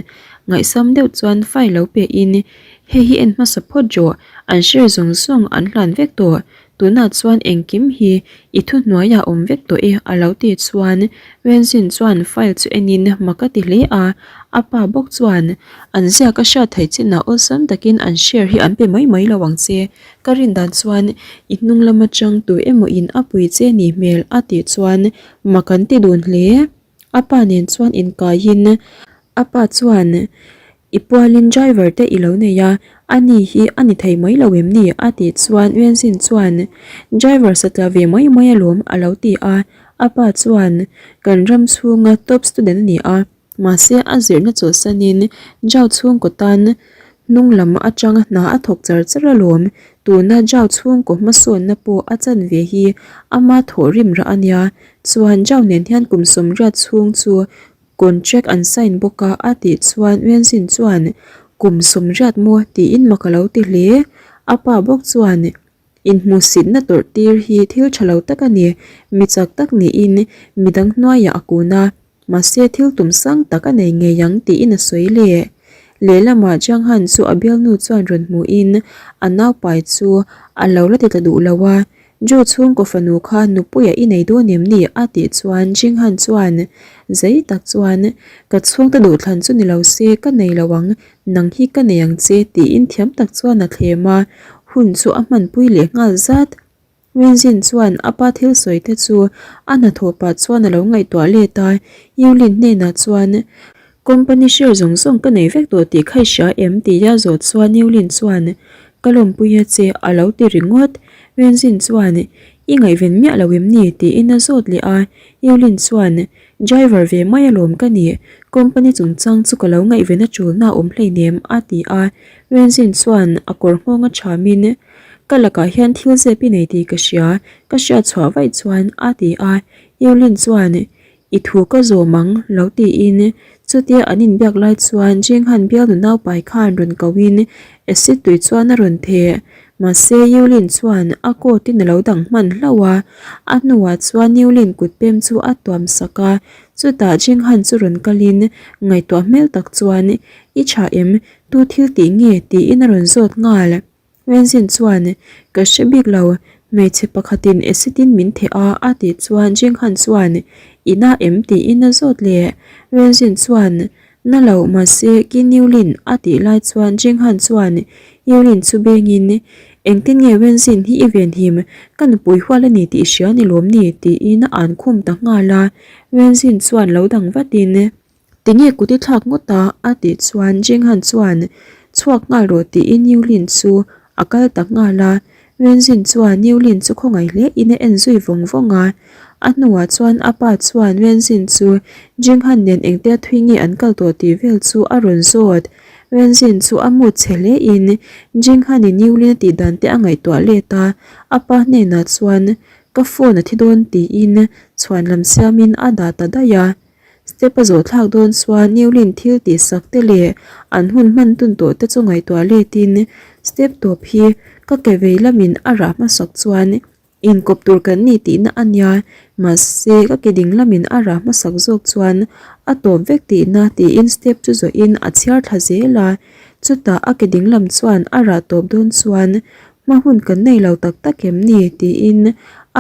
ngaihsam deuh chuan file lo pehin, Hei hi en hmasa phawt rawh, an share zawng zawng an hlan vek tawh. Tunah chuan engkim hi i thuhnuaiah awm vek tawh e a lo ti chuan Wenzin chuan file chu enin mak a ti hle a, a pa bawk chuan an ziak a hriat theih chinah awlsam takin an share hi an pe mai mai lo ang che, ka rin dan chuan i hnung lam atang tu emaw in a pui che ni hmel a tih chuan mak an ti dun hle. A pa nen chuan inkaiin a pa chuan I pualin driver te i lo nei a, ani hi a ni thei mai lo em ni? a tih chuan Wenzin chuan Driver satla ve mai mai alawm a lo ti a, a pa chuan Kan ram chhunga top student a ni a, mahse a zirna chawlhsanin Zhao chhungkaw tan hnung lam atanga hna a thawk char char alawm, tuna Zhao chhungkaw hmasawnna pawh a chan ve hi ama thawhrim rah a nia, chuan Zhao nen hian kum 80 chhung chu Contract an sign bawk a a tih chuan Wenzin chuan kum 80 maw tiin mak a lo ti hle. A pa bawk chuan inhmuhsitna tawrh tir hi thil tha lo tak a ni, mi chak tak niin midang hnuaiah a kun a. Mahse thil tum sang tak a nei ngei ang tiin a sawi leh. Lehlamah Jiang Han chu a bialnu chuan rawn hmuhin a naupai chu a lo la ti tla duh lo a, Ju chhungkaw fanu kha nupuia i nei dawn em ni? a tih chuan Jing Han chuan zei tak chuan Ka chhungte duhthlan chu ni lo se ka nei lo ang, nang hi ka nei ang che tiin thiam tak chuan a thlem a, hun chu a hmanpui leh nghal zat. Rinzin chuan a pa thil sawi te chu a hnathawh pah chuan a lo ngaihtuah let a, Yulin hnenah chuan Company share zawng zawng ka nei vek tawh tih kha i hria em? tia zawh chuan Yulin chuan Ka lawmpui a che a lo ti ringawt. Rinzin chuan I ngaihven miah lo em ni? tiin a zawt leh a, Yulin chuan Driver ve mai alawm ka ni, company chungchang chu ka lo ngaihven a tulna a awm hleinem a ti a, Rinzin chuan a kawr nghawng a thamin Ka lakah hian thil zep i nei tih ka hria, ka hriat chhuah vaih chuan a ti a. Yulin chuan, I thu ka zawm ang, lo tiin. Chutia an inbiak lai chuan Jinghan bialnu naupai khan rawn koin acid tui chuan a rawn theh. Mahse Yulin chuan a coat in a lo dang hman hlauh a, a hnuah chuan Yulin kut pem chu a tuam sak a. Chutah Jinghan chu rawn kalin ngaihtuah hmel tak chuan, I tha em? Tu thil tih nge? tiin a rawn zawt nghal. Renzin chuan, Ka hre bik lo, hmeichhe pakhatin acid in min theh a a tih chuan Jinghan chuan, I na em? tiin a zawt leh. Renzin chuan, Na lo, mahse Ki Niulin a tih lai chuan Jinghan chuan Yulin chu bengin, Engtin nge Renzin hi i venhim, ka nupui hual a ni tih i hria ni lawm ni? tiin a an khum ta nghal a. Renzin chuan lo dang vatin, Tinge kut i thlak ngawt a? a tih chuan Jinghan chuan chhuak nghal rawh tiin Yulin chu a kal ta nghal a. Renzin chuan Yulin chu khawngaih hle in a en zui vawng vawng a. A hnuah chuan a pa chuan Renzin chu Jinghan nen engtia thui nge an kal tawh tih vel chu a rawn zawt. Renzin chu a mut chhe hle in Jinghan in Yulin a tih dan te a ngaihtuah let a. A pa hnenah chuan ka phone a thi dawn tiin chhuan lam siamin a dah ta daih a. Step a zawh thlak dawn chuan Newlin thil tih sak te leh an hun hman tun tawh te chu ngaihtuah letin step tawp hi ka ke vei lamin a rah hmasak chuan inkawp tur kan ni tihna a nia, mahse ka ke ding lamin a rah hmasak zawk chuan a tawp vek tihna tiin step chu zawhin a chhiar thla zel a, chutah a ke ding lam chuan a rah tawp dawn chuan hma hun kan nei lo tak tak em ni tiin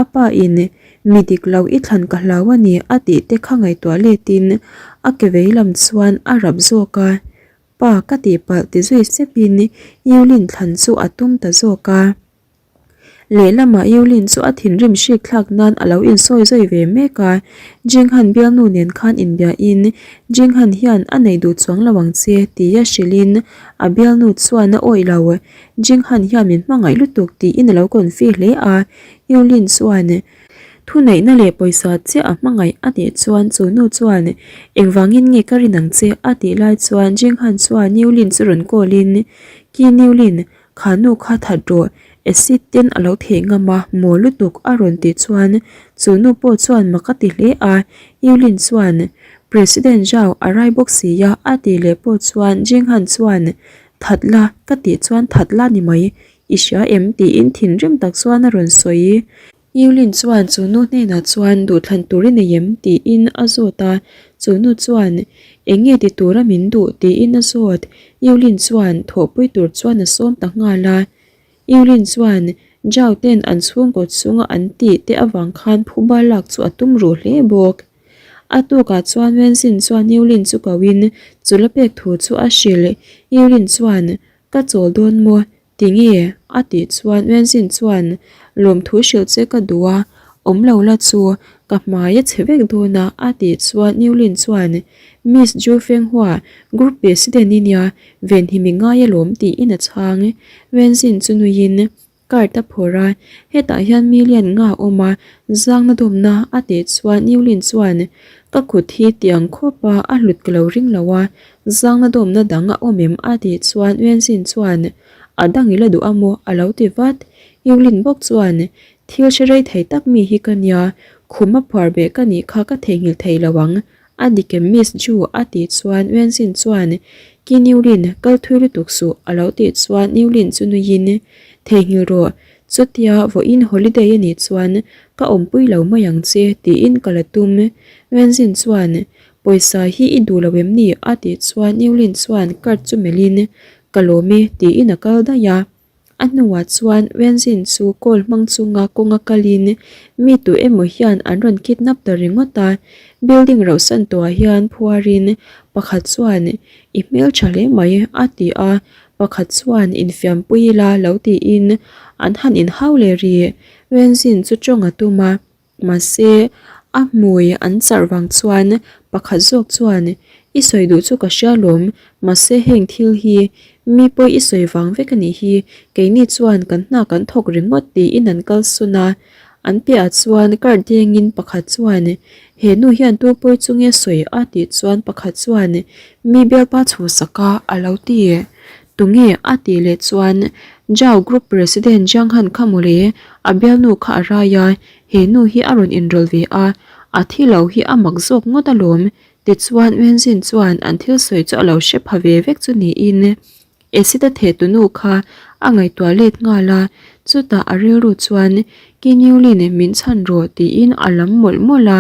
a pa in Mi dik lo i thlan ka hlau a ni a tih te kha ngaihtuah letin a ke vei lam chuan a rap zawk a, Pa ka tih palh ti zui sepin Yulin thlan chu a tum ta zawk a. Lehlamah Yulin chu a thinrim hrik thlak nan a lo insawi zawi ve mek a, Jinghan bialnu nen khan inbiahin Jinghan hian a nei duh chuang lo ang che tia hrilhin a bialnu chuan a awih lo. Jinghan hian min hmangaih lutuk tiin a lo confi hle a, Yulin chuan thuneihna leh pawisa chiah a hmangaih a tih chuan chu nu chuan engvangin nge ka rin ang che a tih lai chuan Jinghan chuan Yulin chu rawn call in Ki Yulin kha nu kha that rawh acid ten a lo theh ngam a maw lutuk a rawn tih chuan chu nu pawh chuan mak a ti hle a Yulin chuan President Zhao a rai bawk si a a tih leh pawh chuan Jinghan chuan that la ka tih chuan that la ni mai I hria em? tiin thinrim tak chuan a rawn sawi. Yulin chuan chu nu hnenah chuan duhthlan tur i nei em? tiin a zawt a, chu nu chuan Eng nge ti tura min duh? tiin a zawt. Yulin chuan thawhpui tur chuan a sawm ta nghal a. Yulin chuan Zhao ten an chhungkaw chunga an tih te avang khan phuba lak chu a tum ruh hle bawk. A tukah chuan Wenzin chuan Yulin chu koin chu la pek thu chu a hrilh. Yulin chuan Ka chawl dawn maw? Tinge? A tih chuan Wenzin chuan lawmthu hrilh che ka duh a, awm lo la chu ka hmai a chhe vek dawn a a tih chuan Newlin chuan Miss Ju Fenghua, Group President i nia, venhim i ngai alawm tiin a chhang. Wenzin chu nuiin Card a phawrh a, hetah hian million nga a awm a, zangna dawmna a tih chuan Newlin chuan ka kut hi tiang khawp a, a hlut ka lo ring lo a, zangna dawmna dang a awm em a tih chuan Wenzin chuan a dang i la duh a maw a lo ti vat. Newlin bawk chuan thil hre rei thei tak mi hi ka nia, khum a phuar beh ka nih kha ka theihnghilh thei lo ang A dik em Miss Ju a tih chuan Wenzin chuan Ki Newlin kal thui lutuk suh a lo tih chuan Newlin chu nuiin Theihnghilh rawh, chutia vawiin holiday a nih chuan ka awmpui lo mai ang che tiin ka la tum. Wenzin chuan Pawisa hi i duh lo em ni? a tih chuan Newlin chuan card chu melhin, Ka lawm e, tiin a kal daih a. A hnuah chuan Wenzin chu call hmang chunga kawnga kalin mi tu emaw hian an rawn kidnap ta ringawt a, building rauhsan tawhah hian phuarin pakhat chuan I hmeltha hle mai a ti a, pakhat chuan Infiampui ila lo tiin an han inhau leh rih. Wenzin chu tawng a tum a. Mahse, a hmui an charh vang chuan pakhat zawk chuan, I sawi duh chu ka hria lawm, mahse heng thil hi mi pawi i sawi vang vek a nih hi, keini chuan kan hna kan thawk ringawt tiin an kal sun a. An piahah chuan kar dengin pakhat chuan, He nu hian tu pawi chu nge sawi a tih chuan pakhat chuan, Mi bialpa chhuhsak a a lo ti. Tunge a tih leh chuan Zhao Group President Jiang Han kha mawle, a bialnu kha a rai a, he nu hi a rawn inrawlh ve a, a thi lo hi a mak zawk ngawt alawm. Tichuan Wenzin chuan an thil sawi chu a lo hre pha ve vek chu niin Acid a theh tu nu kha a ngaihtuah let nghal a, chutah a rilru chuan Ki Newlin min chhan rawh tiin a lam mawlh mawlh a.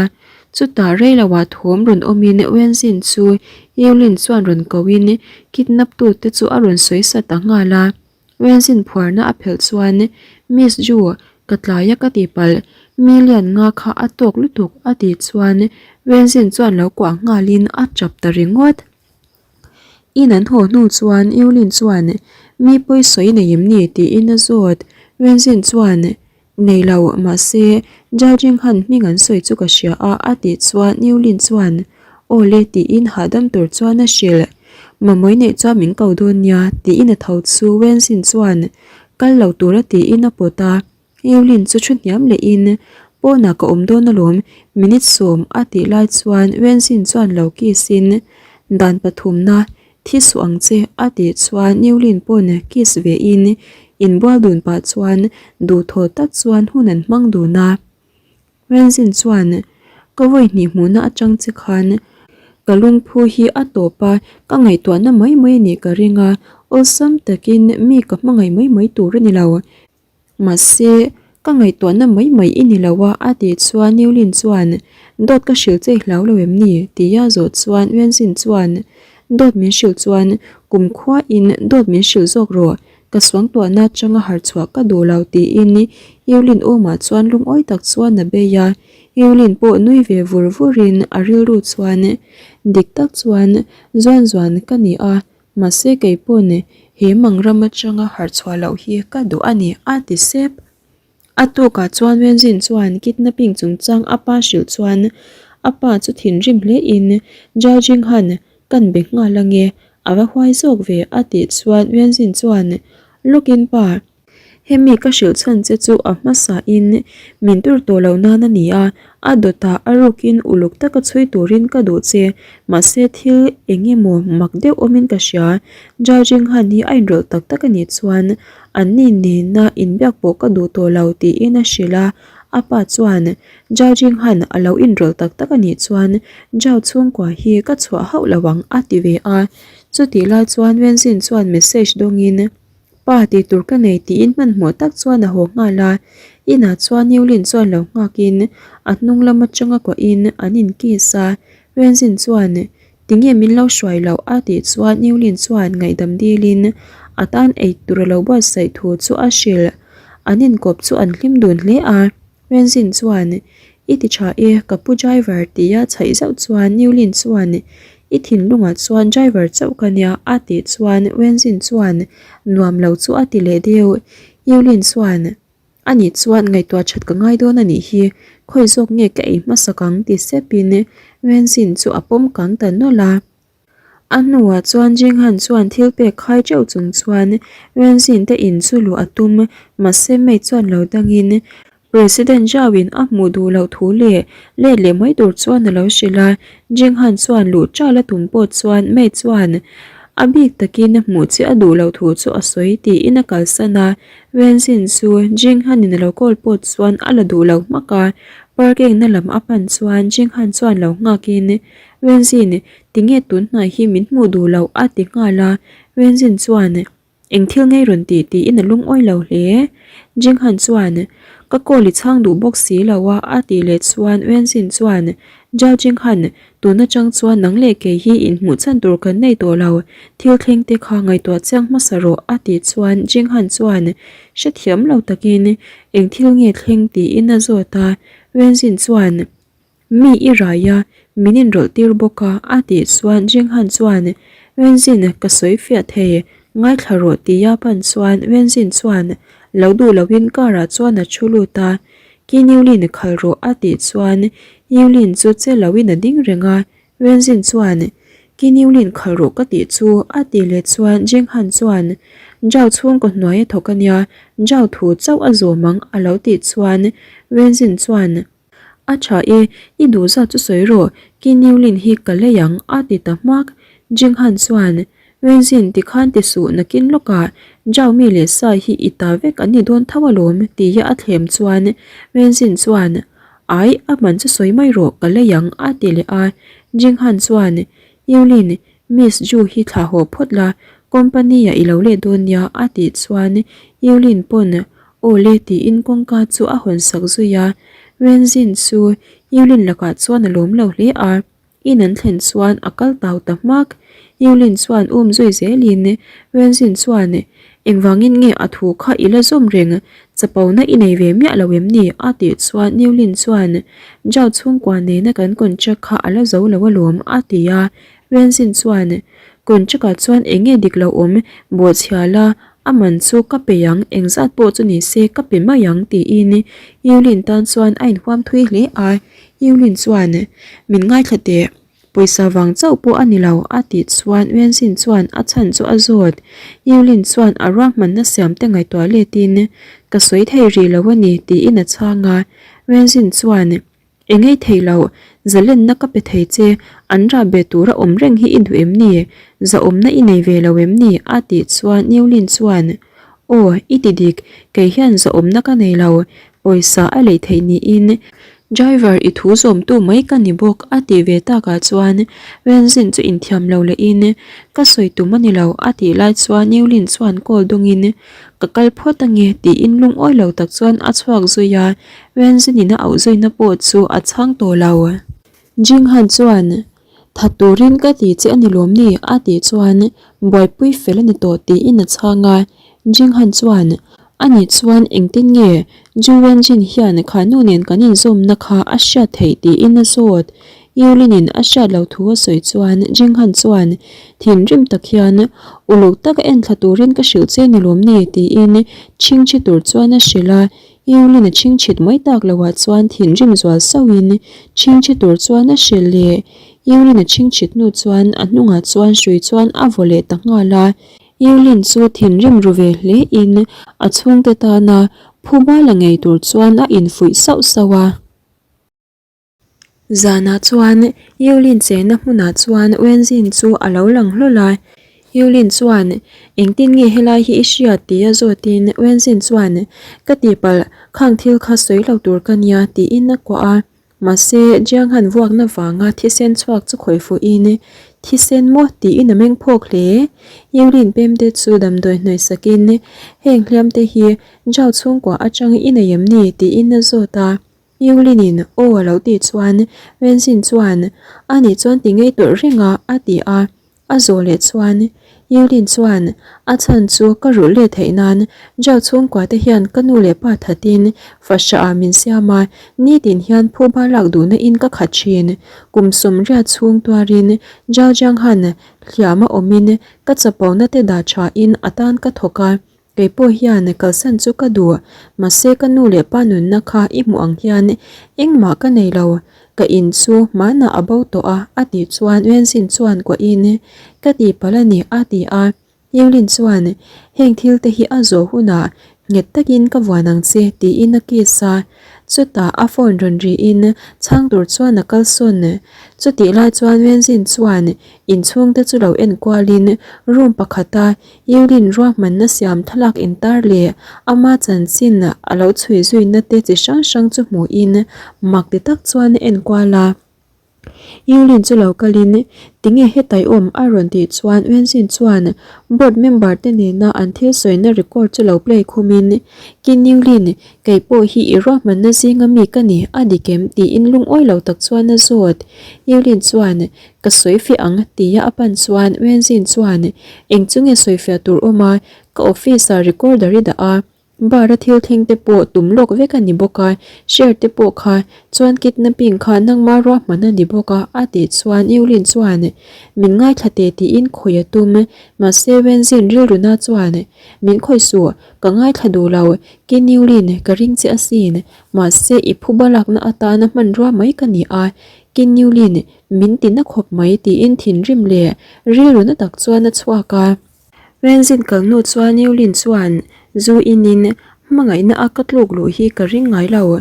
Chutah reiloah thawm rawn awmin Wenzin chu Yulin chuan rawn kohin kidnap tute chu a rawn sawi sa ta nghal a. Wenzin phuarna a phelh chuan Miss Ju, ka tlai a ka ti palh, million nga kha a tawk lutuk a tih chuan Wenzin chuan lo kuah nghalin a tap ta ringawt. In an haw hnu chuan Yulin chuan mi pawi sawi nei em ni tiin a zawt. Wenzin chuan Nei lo, mahse, Judging han hming an sawi chu ka hria a, a tih chuan Newlin chuan, Aw le tiin hahdam tur chuan a hrilh. Mamawii neih chuan min ko dawn nia, tiin a tho chu Wenzin chuan kal lo tura tiin a pawt a. Newlin chu thu hniam lehin, Pawnah ka awm dawn alawm, minute sawm a tih lai chuan Wenzin chuan lo kiss in, Dan pathumna, Thi suh ang che a tih chuan Newlin pawn kiss ve in inbual dun pah chuan duhthaw tak chuan hun an hmang dun a. Renzin chuan ka vawi hnih hmuhna atang che khan ka lungphu hi a tawp a, ka ngaihtuahna mai mai a nih ka ring a, awlsam takin mi ka hmangaih mai mai tur a ni lo. Mahse, ka ngaihtuahna mai mai i ni lo a, a tih chuan Newlin chuan, Dawt ka hrilh che i hlau lo em ni? tia zawh chuan Wenzin chuan, Dawt min hrilh chuan kumkhuain dawt min hrilh zawk rawh, ka suangtuahna atanga harchhuah ka duh lo tiin Newlin awmah chuan lungawi tak chuan a bei a. Newlin pawh nui ve vur vurin a rilru chuan, Dik tak chuan zuan zuan ka ni a, Mahse kei pawn he mang ram atanga harh chhuah loh hi ka duh a ni, a ti sep. A tukah chuan Wenzin chuan kidnapping chungchang a pa hrilh chuan a pa chu thinrim hle in Zhao Jinghan kan be nghal ange, a va huai zawk ve a tih chuan Wenzin chuan lawkin pa, Hemi ka hrilh chhan che chu a hmasa in min tur tawh loh nan a ni a, a dawtah a rukin uluk taka chhui turin ka duh che, mahse thil eng emaw mak deuh awmin ka hria, Zhao Jinghan hi a inrawlh tak tak a nih chuan anni nena inbiak pawh ka duh tawh lo tiin a hrilh a, a pa chuan Zhao Jinghan a lo inrawlh tak tak a nih chuan Zhao chhungkua hi ka chhuah hauh lo ang a ti ve a, chutih lai chuan Wenzin chuan message dawngin. Pa tih tur ka nei tiin hmanhmawh tak chuan a haw nghal a, inah chuan Newlin chuan lo nghakin a hnung lam atanga kuahin an in kiss a, Renzin chuan tinge min lo hruai loh a tih chuan Newlin chuan ngaihdam dilin a tan ei tur a lo buatsaih thu chu a hrilh, an inkawp chu an hlim dun hle a. Renzin chuan, I ti tha e, ka pu driver tia chhaih zauh chuan Newlin chuan, I thinlungah chuan driver chauh ka nia a tih chuan Renzin chuan nuam lo chu a ti leh deuh. Newlin chuan, A nih chuan ngaihtuah that ka ngai dawn a nih hi, khawi zawk nge ka ei hmasak ang ti sepin Renzin chu a pawm kang ta nawlh a. A hnuah chuan Jinghan chuan thil pek khai teuh chung chuan Renzin te in chu luh a tum, mahse maid chuan lo dangin President Zhao in a hmuh duh loh thu leh let leh mai tur chuan a lo hrilh a, Jinghan chuan luh ṭal a tum pawh chuan maid chuan a bik takin hmuh che a duh loh thu chu a sawi tiin a kalsan a, Renzin chu Jinghan in a lo call pawh chuan a la duh lo hmak a, parking na lam a pan chuan Jinghan chuan lo nghakin Renzin, tinge tun hnai hi min hmuh duh loh a ti nghal a, Renzin chuan eng thil ngei rawn tih tiin a lungawi lo hle. Jinghan chuan ka call i chhang duh bawk si lo a a tih leh chuan Renzin chuan Zhao Jinghan, tun atang chuan nang leh kei hi inhmuh chhan tur kan nei tawh lo, thil thleng te kha ngaihtuah chiang hmasa rawh a tih chuan Jinghan chuan hrethiam lo takin eng thil nge thleng tiin a zawt a, Wenzin chuan Mi i rai a, min inrawlh tir bawk a a tih chuan Jinghan chuan Wenzin ka sawi fiah thei, ngaithla rawh tia pan chuan Wenzin chuan lo duh loin car ah chuan a thu lut a, Kin Yulin khal rawh a tih chuan Yulin chu che loin a ding reng a, Wenzin chuan Kin Yulin khal rawh ka tih chu a tih leh chuan Jinghan chuan Zhao chhungkaw hnuai a thawk a nia, Zhao thu chauh a zawm ang a lo tih chuan Wenzin chuan A tha e, i duh zat chu sawi rawh, Ki Newlin hi ka lei ang a ti ta hmak. Jinghan chuan, Wenzin tikhan ti suh nakin lawkah Zhao mi leh Sai hi i ta vek an ni dawn tho alawm tia a thlem chuan Wenzin chuan, Ai, a man chu sawi mai rawh, ka lei ang a ti leh a. Jinghan chuan, Newlin, Miss Zhu hi thlah haw phawt la, company-ah i lo let dawn nia a tih chuan Newlin pawn Aw le tiin kawngka chu a hawn sak zui a, Wenzin chu Yulin lakah chuan a lawm lo hle a, in an thlen chuan a kal tau ta hmak. Yulin chuan um zui zelin Wenzin chuan Engvangin nge a thu kha i la zawm reng, chapona i nei ve miah lo em ni? a tih chuan Yulin chuan Zhao chhungkua nena kan contract kha a la zo lo alawm a ti a, Wenzin chuan Contract ah chuan eng nge dik lo awm, bawhchhia la A man chu ka pe ang, engzat pawh chu ni se ka pe mai ang tiin Yulin tan chuan a inhuam thui hle a. Yulin chuan, Min ngaithla teh, pawisa vang chauh pawh a ni lo a tih chuan Wenzin chuan a chhan chu a zawt. Yulin chuan a ruahmanna siam te ngaihtuah letin, Ka sawi thei rih lo a ni tiin a chhang a. Wenzin chuan, Eng ei thei lo, zalenna ka pe thei che, an rah be tura awm reng hi i duh em ni? Zahawmna i nei ve lo em ni? a tih chuan Newlin chuan, Aw, i ti dik, kei hian zahawmna ka nei lo, pawisa a lei theih niin driver i thu zawmtu mai ka ni bawk a tih ve takah chuan Wenzin chu inthiam lo lehin, Ka sawi tum a ni lo a tih lai chuan Newlin chuan call dawngin, Ka kal phawt ange tiin lungawi lo tak chuan a chhuak zui a, Wenzinin a auh zuina pawh chu a chhang tawh lo. Jinghan chuan, That turin ka ti che a ni lawm ni? a tih chuan, Buaipui fel a ni tawh tiin a chhang a. Jinghan chuan, Anih chuan engtin nge Ju Wenjin hian kha nu nen kan inzawmna kha a hriat theih tiin a zawt. Yulin-in a hriat loh thu a sawi chuan Jinghan chuan thinrim tak hian, Uluk taka enthla turin ka hrilh che ni lawm ni? tiin chhingchhi tur chuan a hrilh a. Yulin a chhingchhit mai tak loah chuan thinrim zual sauhin chhingchhi tur chuan a hrilh leh. Yulin a chhingchhit hnu chuan a hnungah chuan hrui chuan a vaw leh ta nghal a. Yulin chu thinrim ru ve hlein a chhungte tana phuba la ngei tur chuan a infuih sauh sauh a. Zanah chuan Yulin chenna hmunah chuan Wenzin chu a lo lang hlawl a. Yulin chuan, Engtin nge helai hi i hriat? tia zawtin Wenzin chuan, Ka tihpalh, khang thil kha sawi lo tur ka nia, tiin a kuah a. Mahse, Jianghan vuakna vanga thisen chhuak chu khawih fuhin, Thisen maw? tiin a meng phawk hle. Yulin pemte chu damdawi hnawih sakin, Heng hliamte hi Zhao chhungkua atang i nei em ni? tiin a zawt a. Yulin-in aw a lo tih chuan Wenzin chuan a nih chuan ti ngei tawrh reng a a ti a. A zawh leh chuan Yulin chuan a chhan chu ka rulh let theih nan Zhao chhungkua te hian ka nu leh pa thatin fahrah ah min siam a, nitin hian phuba lak duhna in ka khat thin. Kum sawmriat chhung tuarin Zhao Jianghan hliam a awmin ka chapona te dah tha in a tan ka thawk a. Kei pawh hian kalsan chu ka duh, mahse ka nu leh pa nunna kha i hmuh ang hian engmah ka nei lo, ka in chu hmanah a bo tawh a a tih chuan Wenzin chuan kuahin ka tihpalh a ni a ti a, Yulin chuan heng thil te hi a zawh hunah nghet takin ka vuan ang che tiin a kiss a, chutah a phone rawn riin chhang tur chuan a kalsawn, chutih lai chuan Wenzin chuan inchhungte chu lo enkualin room pakhata Yulin ruahmanna siam thlalak intar leh ama chanchin a lo chhui zuina te chi hrang hrang chu hmuhin mak ti tak chuan a enkual a. Yulin chu lo kalin, Tinge hetai awm? a rawn tih chuan Wenzin chuan board member te nena an thil sawina record chu lo play khumin, Kin Yulin, kei pawh hi i ruahmanna zinga mi ka ni, a dik em? tiin lungawi lo tak chuan a zawt. Yulin chuan, Ka sawi fiah ang, tia a pan chuan Wenzin chuan, Eng chu nge sawi fiah tur awm a, ka office ah recorder i dah a, Bar a thil thleng te pawh tum lawk vek a ni bawk a, share te pawh kha chuan kidnapping kha nangma ruahman a ni bawk a a tih chuan Eulin chuan min ngaithla teh tiin khawih a tum mahse Wenzin rilruna chuan min khawih suh ka ngaithla duh lo Kin Eulin ka ring che asin mahse i phuba lakna atana hmanrua mai ka ni a Kin Eulin min ti na khawp mai tiin thinrim leh rilruna tak chuan a chhuak a. Renzin kal hnu chuan Eulin chuan zu inin hmangaihna a ka tluk luh hi ka ring ngai lo.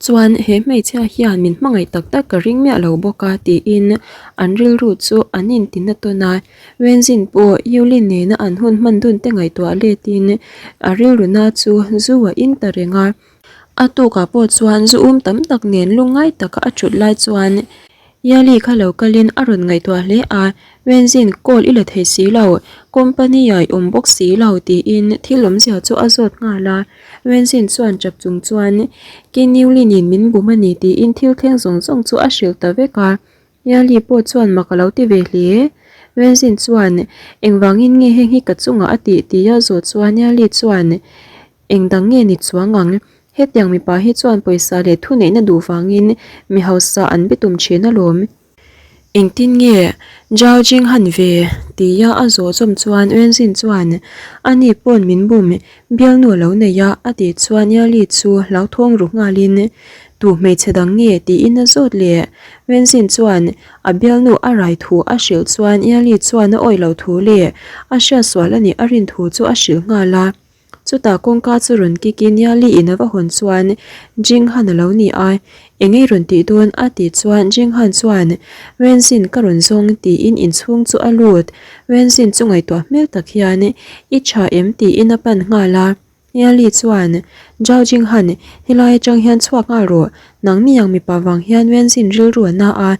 Chuan he hmeichhia hian min hmangaih tak tak ka ring miah lo bawk a tiin an rilru chu an intina tawn a. Renzin pawh Eulin nena an hun hman dun te ngaihtuah letin a rilruna chu zu a in ta reng a. A tukah pawh chuan zu um tam tak nen lungngai taka a thut lai chuan Yali kha lo kalin a rawn ngaihtuah hle a, Wenzin call i la thei si lo, company ah i awm bawk si lo tiin thil awmzia chu a zawt nghal a. Wenzin chuan chap chung chuan Kiniulinin min bum a ni tiin thil thleng zawng zawng chu a hrilh ta vek a. Yali pawh chuan mak a lo ti ve hle. Wenzin chuan engvangin nge heng hi ka chungah a tih tia zawh chuan Yali chuan Eng dang nge ni chuang ang? Hetiang mipa hi chuan pawisa leh thuneihna duh vangin mi hausa an be tum thin alawm. Engtin nge Zhao Jing han ve? tia a zawh zawm chuan Wenzin chuan, Ani pawn min bum, bialnu a lo nei a, a tih chuan Yali chu hlauthawng ru nghalin, Tu hmeichhe dang nge? tiin a zawt leh. Wenzin chuan a bialnu a rai thu a hrilh chuan Yali chuan a awih loh thu leh a hriatsual a nih a rin thu chu a hrilh nghal a. Chutah kawngka chu rawn kik in Yali in a va hawn chuan Jing Han a lo ni a, eng ei rawn tih dawn a tih chuan Jing Han chuan Wenzin ka rawn zawng tiin inchhung chu a lut, Wenzin chu ngaihtuah hmel tak hian i tha em tiin a pan nghal a, Yali chuan Zhao Jing Han helai atang hian chhuak nghal rawh, nangni ang mipa vang hian Wenzin rilru a na a,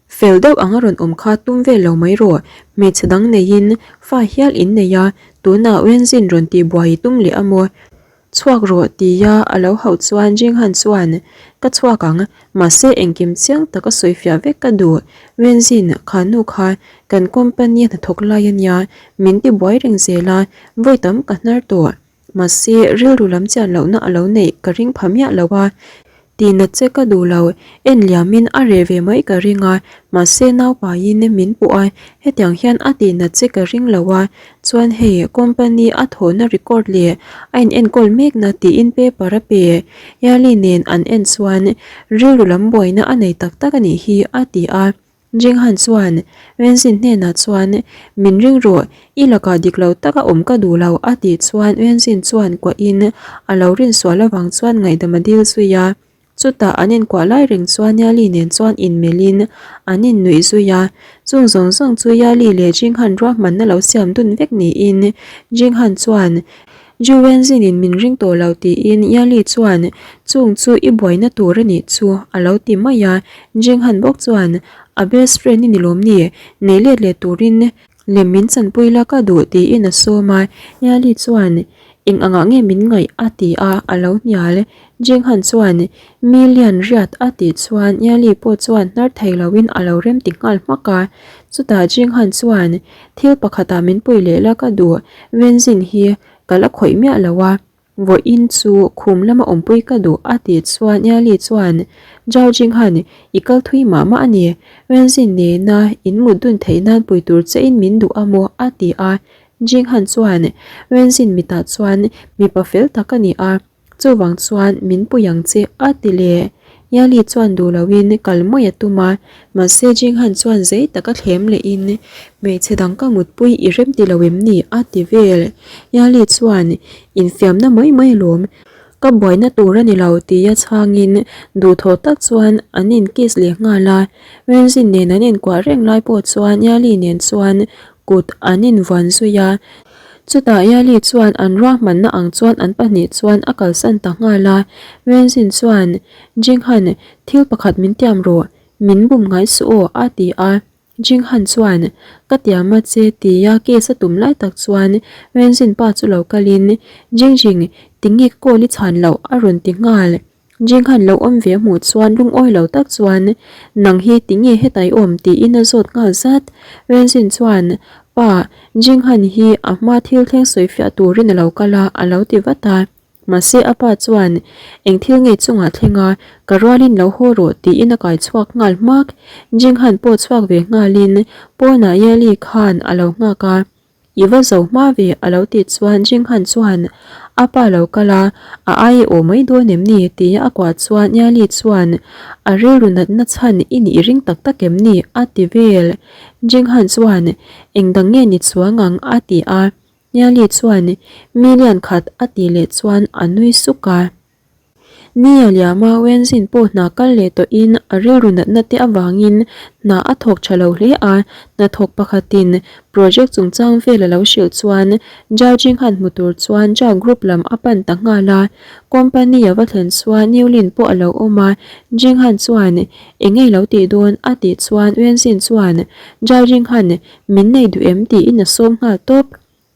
Fel deuh ang a rawn awm kha tum vel lo mai rawh, hmeichhe dang neiin fa hial in nei a, tunah Wenzin rawn tih buai i tum leh a maw? Chhuak rawh tia a lo hauh chuan Jinghan chuan, Ka chhuak ang, mahse engkim chiang tak a sawi fiah vek ka duh, Wenzin, kha nu kha kan company a hnathawk lai a nia, min ti buai reng zel a, vawi tam ka hnar tawh. Mahse, rilru lam chian lohna a lo neih ka ring pha miah lo a, tihnat che ka duh lo, en liamin a reh ve mai ka ring a, mahse naupaiin min puh a, hetiang hian a tihnat che ka ring lo a, chuan hei company a thawhna record leh a in enkawl mekna tiin paper a pe, Yali nen an en chuan rilru lam buaina a nei tak tak a nih hi a ti a. Jinghan chuan Wenzin hnenah chuan, Min ring rawh, i lakah dik lo taka awm ka duh lo a tih chuan Wenzin chuan kuahin a lo rinsual avang chuan ngaihdam a dil zui a. Chutah an inkuah lai reng chuan Yali nen chuan inmelhin an innuih zui a. Chung zawng zawng chu Yali leh Jinghan ruahmanna lo siam dun vek niin Jinghan chuan Ju Wenzin-in min ring tawh lo tiin Yali chuan chung chu i buaina tur a nih chu a lo ti mai a, Jinghan bawk chuan a best friend i ni lawm ni, nei let leh turin lem min chanpui la ka duh tiin a sawm a, Yali chuan eng angah nge min ngaih a ti a, a lo hnial. Jinghan chuan million riat a tih chuan Yali pawh chuan hnar thei loin a lo rem ti nghal hmak a, chutah Jinghan chuan Thil pakhatah min pui leh la ka duh, Wenzin hi ka la khawih miah lo a, vawiin chu khum lama awmpui ka duh a tih chuan Yali chuan Zhao Jinghan i kal thui mah mah a ni, Wenzin nena in mut dun theih nan pui tur che in min duh a maw a ti a, Jinghan chuan Wenzin mitah chuan mipa fel tak a ni a. Chuvang chuan min pui ang che a ti leh. Yali chuan duh loin kal mai a tum a, mahse Jinghan chuan zei taka thlem lehin hmeichhe dang ka mutpui i rem ti lo em ni a ti vel. Yali chuan infiamna mai mai alawm, ka buaina tur a ni lo tia chhangin duhthawh tak chuan an in kiss leh nghal a. Wenzin nen an inkuah reng lai pawh chuan Yali nen chuan kut an invuan zui a. Chutah Yali chuan an ruahmanna ang chuan an pahnih chuan a kalsan ta nghal a, Wenzin chuan, Jinghan, thil pakhat min tiam rawh. Min bum ngai suh aw a ti a. Jinghan chuan, Ka tiam a che tia case a tum lai tak chuan Wenzin pa chu lo kalin, Jingjing, tinge ka call i chhan loh a rawn ti nghal. Jinghan lo awm ve hmuh chuan lungawi lo tak chuan, Nang hi tinge hetah i awm tiin a zawt nghal zat. Wenzin chuan, Pa, Jinghan hi a hma thil thleng sawifiah turin a lo kal a a lo ti vat a. Mahse a pa chuan, Eng thil nge chungah thleng a, ka rualin lo haw rawh tiin a kai chhuak nghal hmak. Jinghan pawh chhuak ve nghalin pawnah Yali khan a lo nghak a, I va zo hma ve a lo tih chuan Jinghan chuan a pa lo kal a, a ai i aw mai dawn em ni tia a kuah chuan Yali chuan a rilru natna chhan i nih ring tak tak em ni a ti vel. Jinghan chuan eng dang nge ni chuang ang a ti a. Niali chuan million khat a tih leh chuan a nui suk a. Ni a liam a, Wenzin pawh hna kal leh tawhin a rilru natna te avangin hna a thawk tha lo hle a, hnathawk pakhatin project chungchang vel a lo hrilh chuan Zhao Jinghan hmu tur chuan Zhao Group lam a pan ta nghal a. Company a va thlen chuan Niulin pawh a lo awm a, Jinghan chuan eng nge i lo tih dawn a tih chuan Wenzin chuan Zhao Jinghan Min nei duh em tiin a sawm nghal tawp.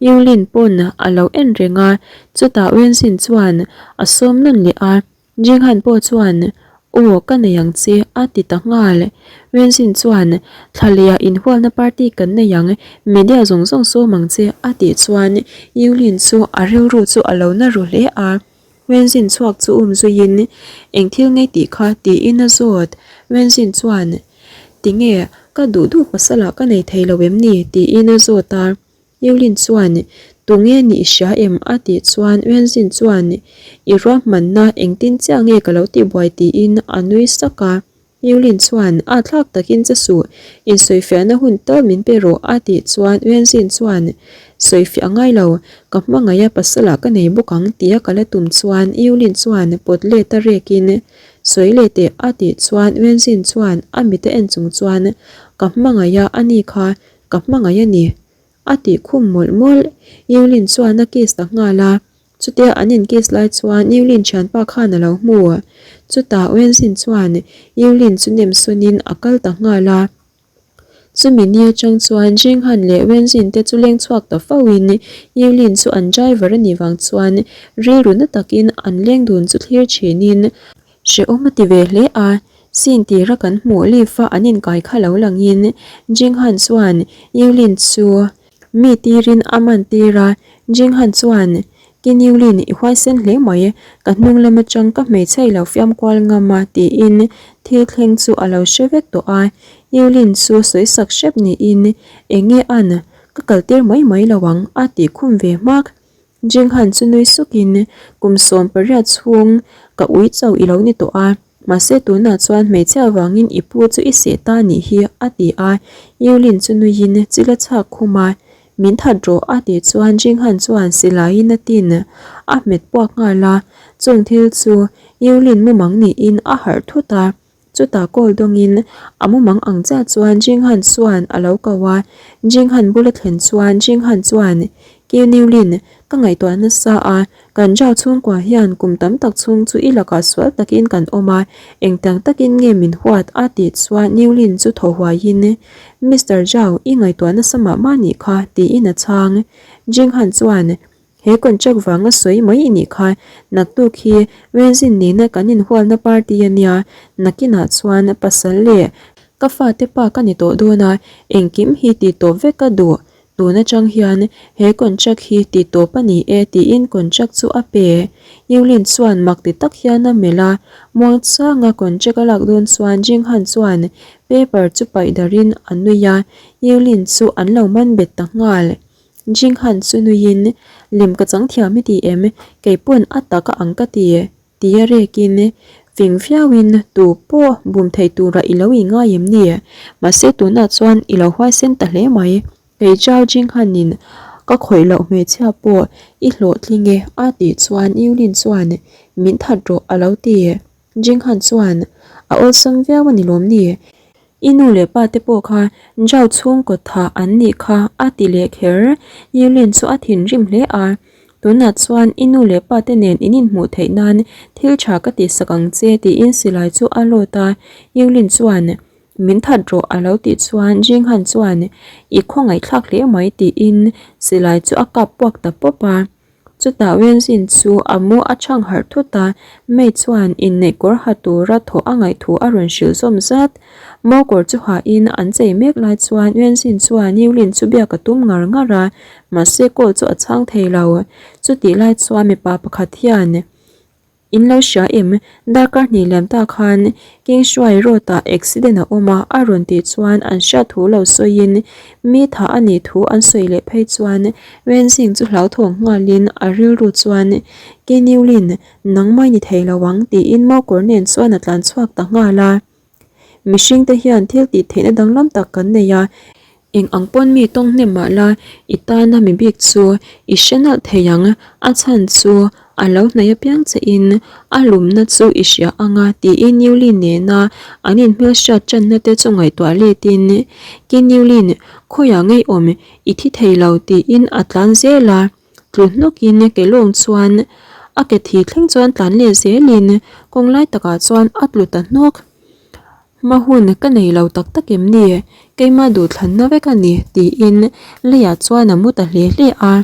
Yulin pawn a lo en reng a, chutah Wenzin chuan a sawm nawn leh a. Jinghan pawh chuan, Aw, ka nei ang che, a ti ta nghal. Wenzin chuan, Thla lehah inhualna party kan nei ang, media zawng zawng sawm ang che, a tih chuan Yulin chu a rilru chu a lo na ru hle a. Wenzin chhuak chu um zuiin, Eng thil ngei tih kha? tiin a zawt. Wenzin chuan, Tinge, ka duh duh pasalah ka nei thei lo em ni? tiin a zawt a. Yulin chuan, Tunge nih i hria em? a tih chuan Wenzin chuan, I ruahmanna engtin chiah nge ka lo tihbuai? tiin a nui sak a. Yulin chuan, A thlak takin che suh, insawifiahna hun tal min pe rawh a tih chuan Wenzin chuan, Sawifiah a ngai lo, ka hmangaih a pasalah ka nei bawk ang tia ka la tum chuan Yulin chuan pawt let a rekin, Sawi leh teh a tih chuan Wenzin chuan a mit a en chung chuan, Ka hmangaih a a ni kha, ka hmangaih a ni a tih khum mawlh mawlh. Yulin chuan a kiss ta nghal a. Chutia an in kiss lai chuan Yulin thianpa khan a lo hmu. Chutah Wenzin chuan Yulin chu nem sawnin a kal ta nghal a. Chumi ni atang chuan Jinghan leh Wenzin te chu leng chhuak ta fo in Yulin chu an driver a nih vang chuan rilru na takin an leng dun chu thlir thin in hrehawm a ti ve hle a. Scene tira kan hmuh lift a an inkai kha lo langin Jinghan chuan Yulin chu Mi tirin a man tir a, Jinghan chuan, Ki Niulin i huaisen hle mai, ka hnung lam atang ka hmeichhe i lo fiam kual ngam a tiin thil thleng chu a lo hre vek tawh a. Niulin chu sawi sak hrep niin, Enge an, ka kal tir mai mai lo ang a tih khum ve hmak. Jinghan chu nui sukin, Kum 18 chhung ka ui chauh i lo ni tawh a. Mahse tunah chuan hmeichhia avangin i pu chu i seh ta nih hi a ti a, Yulin chu nuiin chil a chhak khum a, Min that rawh a tih chuan Jinghan chuan silaiin a tin a hmet puak nghal a, chung thil chu Yulin mumang niin a harh thut a, chutah call dawngin a mumang ang chiah chuan Jinghan chuan a lo ko a, Jinghan bula thlen chuan Jinghan chuan Kyu Niulin ka ngaihtuah nasa a, Kan Zhao chhungkua hian kum tam tak chhung chu i lakah sual takin kan awm a, engtiang takin nge min huat a tih chuan Niu Lin chu thaw huaiin, Mister Zhao, i ngaihtuah nasa mah mah nih kha, tiin a chhang. Jing Han chuan, He contract vanga sawi mai i nih kha, naktuk hi Wenzin nena kan inhualna party a nia, nakinah chuan pasal leh ka fate pa ka ni tawh dawn a, engkim hi tih tawp vek ka duh, Tun atang hian he contract hi ti tawp a ni e tiin contract chu a pe. Yulin chuan mak ti tak hian a melh a, muangchanga contract a lak dawn chuan Jinghan chuan paper chu paih darhin a nui a, Yulin chu an lo man bet ta nghal. Jinghan chu nuiin, Lem ka chang thiam i ti em? Kei pawn a tak a ang ka ti. Tia rekin, fing viauin tu pawh bum thei turah i lo ingai em ni? Mahse tunah chuan i lo huaisen ta hle mai. Kei Zhao Jinghanin ka khawih loh hmeichhia pawh i hlawhtling e a tih chuan Yulin chuan min that rawh a lo ti. Jinghan chuan a awlsam viau a ni lawm ni? I nu leh pa te pawh kha Zhao chhungkaw thah an nih kha a ti leh kher. Yulin chu a thinrim hle a. Tunah chuan i nu leh pa te nen in inhmuh theih nan thil tha ka tihsak ang che tiin silai chu a lawt a. Yulin chuan. Min that rawh a lo tih chuan Jinghan chuan I khawngaihthlak hle mai tiin silai chu a kap puak ta pawp a. Chutah Wenzin chu a mu a chhang harh thut a, May chuan inneih kawr ha tura thawh a ngaih thu a rawn hrilh zawm zat. Mo kawr chu hahin an chei mek lai chuan Wenzin chuan Yulin chu biak a tum ngar ngar a, mahse call chu a chhang thei lo. Chutih lai chuan mipa pakhat hian In lo hria em? Darkar hnih liam ta khan King Shuai Road ah accident a awm a, a rawn tih chuan an hriat thu lo sawiin mi tha a nih thu an sawi leh phei chuan Wenzing chu hlauthawng nghalin a rilru chuan Keniulin nangmah ni thei lo ang tiin Mokawr nen chuan a tlan chhuak ta nghal a. Mihring te hian thil tih theihna danglam tak kan nei a, eng ang pawn mi tawng hnem mah la i tana mi bik chu i hre nalh thei ang, a chhan chu a lo hnaih apiang che in a lumna chu i hria ang a tiin Newlyn nena an inhmelhriat tanna te chu ngaihtuah let in Ki Newlyn khawiah ngeiawm i thi thei lo tiin a tlan zel a. Tlu hnawkin ke lawng chuan a ke thi thleng chuan tlan leh zelin kawng lai takah chuan a tlu ta hnawk. Hma hun ka nei lo tak tak em ni? Keimah duhthlanna vek a ni tiin leiah chuan a mu ta hle hle a.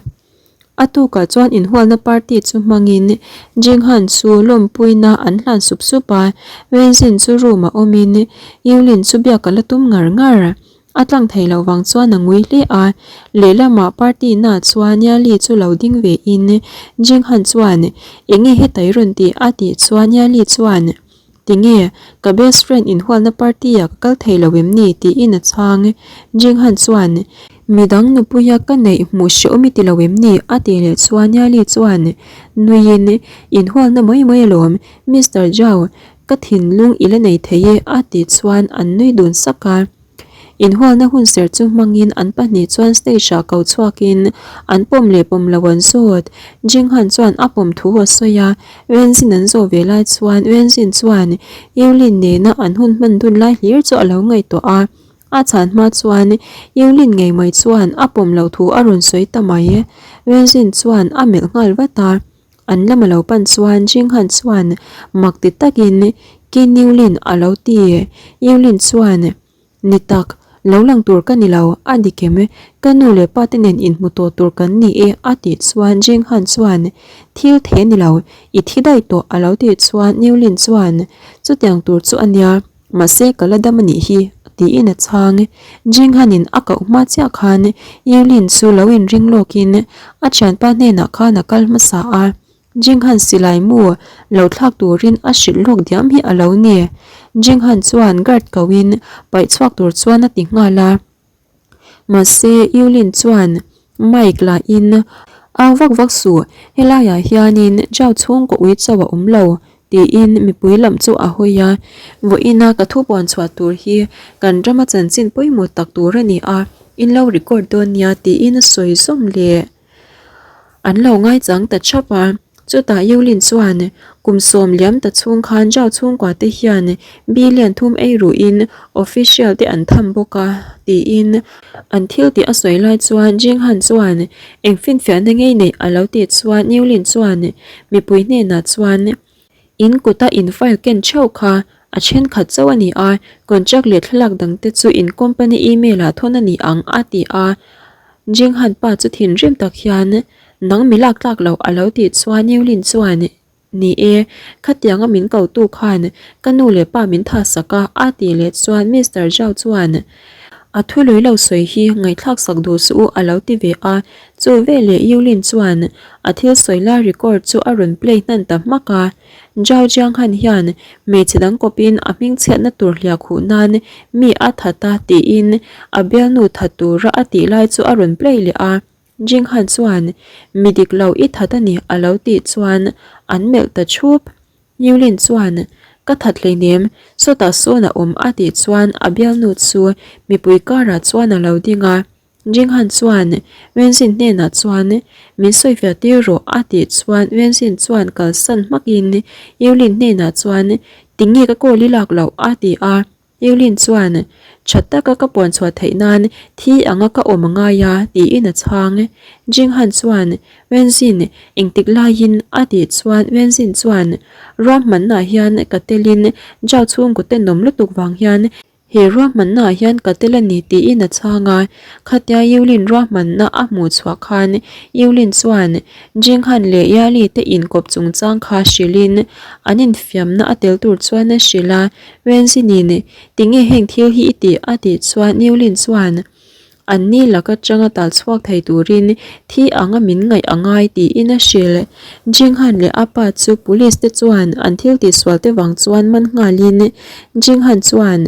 A tukah chuan inhualna party chu hmangin Jinghan chu lawmpuina an hlan sup sup a, Wenzin chu room ah awmin Yulin chu biak a la tum ngar ngar. A tlang thei loh vang chuan a ngui hle a, lehlamah party na chuan Yali chu lo ding ve in Jinghan chuan enge heta i rawn tih a tih chuan Yali chuan tinge ka best friend inhualna party ah ka kal thei lo em ni tiin a chhang. Jinghan chuan midang nupuia ka neih hmuh hrehawm i ti lo em ni a tih leh chuan Yali chuan nuiin inhualna mai mai alawm Mister Zhao ka thinlung i la nei thei e a tih chuan an nui dun sak a. Inhualna hun ser chu hmangin an pahnih chuan stage ah ko chhuakin an pawm leh pawm lo an zawt. Jinghan chuan a pawm thu a sawi a, Wenzin an zawh ve lai chuan Wenzin chuan Yulin nena an hun hman dun lai hlir chu a lo ngaihtuah a. A chhan hma chuan Yulin ngei mai chuan a pawm loh thu a rawn sawi ta mai. Wenzin chuan a melh nghal vat a. An lam a lo pan chuan Jinghan chuan mak ti takin Kin Yulin a lo ti. Yulin chuan, Ni tak, lo lang tur ka ni lo, a dik em? Ka nu leh pa te nen inhmu tawh tur kan ni e a tih chuan Jinghan chuan, Thil the ni lo, i thi daih tawh a lo tih chuan Yulin chuan, Chutiang tur chu a nia. Mahse ka la dam a nih hi, tiin a chhang. Jinghanin a koh hma chiah khan Yulin chu lo inring lawkin a thianpa hnenah khan a kal hmasa a. Jinghan silai mu lo thlak turin a hrilh lawk diam hi a lo ni. Jinghan chuan guard kohin paih chhuak tur chuan a ti nghal a. Mahse Yulin chuan mic la in Au vak vak suh, helaiah hianin Zhao chhungkaw ui chauh a awm lo tiin mipui lam chu a hawi a. Vawiina ka thu puan chhuah tur hi kan rama chanchin pawimawh tak tur a ni a, in lo record dawn nia tiin a sawi zawm leh. An lo ngaichang ta thap a, chutah Yulin chuan kum sawm liam ta chhung khan Zhao chhungkua te hian billion thum ei ruhin official te an tham bawk a tiin an thil tih a sawi lai chuan Jing Han chuan eng finfiahna ngei neih a lo tih chuan Yulin chuan mipui hnenah chuan In kuta in file ken theuh kha a thenkhat chauh a ni a, contract leh thlalak dangte chu in company email ah thawn a ni ang a ti a. Jinghan pa chu thinrim tak hian nang mi lak tlak loh a lo tih chuan Yulin chuan Ni e, khatianga min kotu khan ka nu leh pa min tha sak a a tih leh chuan Mister Zhao chuan a thu lui lo sawi hi ngaihthlak sak duh suh u a lo ti ve a. Chu veleh Yulin chuan a thil sawi lai record chu a rawn play hnan ta hmak a. Zhao Jianghan hian hmeichhe dang kawpin a hmingchhiatna tur hliah khuh nan mi a that a tiin a bialnu that tura a tih lai chu a rawn play leh a. Jinghan chuan mi dik lo i that a ni a lo tih chuan an melh ta thup. Yulin chuan ka that hleinem sawtah sawn a awm a tih chuan a bialnu chu mipui karah chuan a lo ding a. Jinghan chuan Wenzin hnenah chuan min sawifiah tir rawh a tih chuan Wenzin chuan kalsan hmakin Yulin hnenah chuan tinge ka call i lak loh a ti a, Yulin chuan tha taka ka puan chhuah theih nan thi anga ka awm a ngai a tiin a chhang. Jinghan chuan Wenzin engtik laiin a tih chuan Wenzin chuan ruahmannaah hian ka telin Zhao chhungkaw tenawm lutuk vang hian. He ruahmanna ah hian ka tel a ni tiin a chhang a, khatia Yulin ruahmanna a hmuh chhuah khan Yulin chuan Jinghan leh Yali te inkawp chungchang kha hrilhin an infiamna a tel tur chuan a hrilh a, Wenzinin tinge heng thil hi i tih a tih chuan Yulin chuan An ni lak atanga tal chhuak thei turin thi anga min ngaih a ngai tiin a hrilh. Jinghan leh a pa chu police te chuan an thil tihsual te vang chuan man nghalin Jinghan chuan,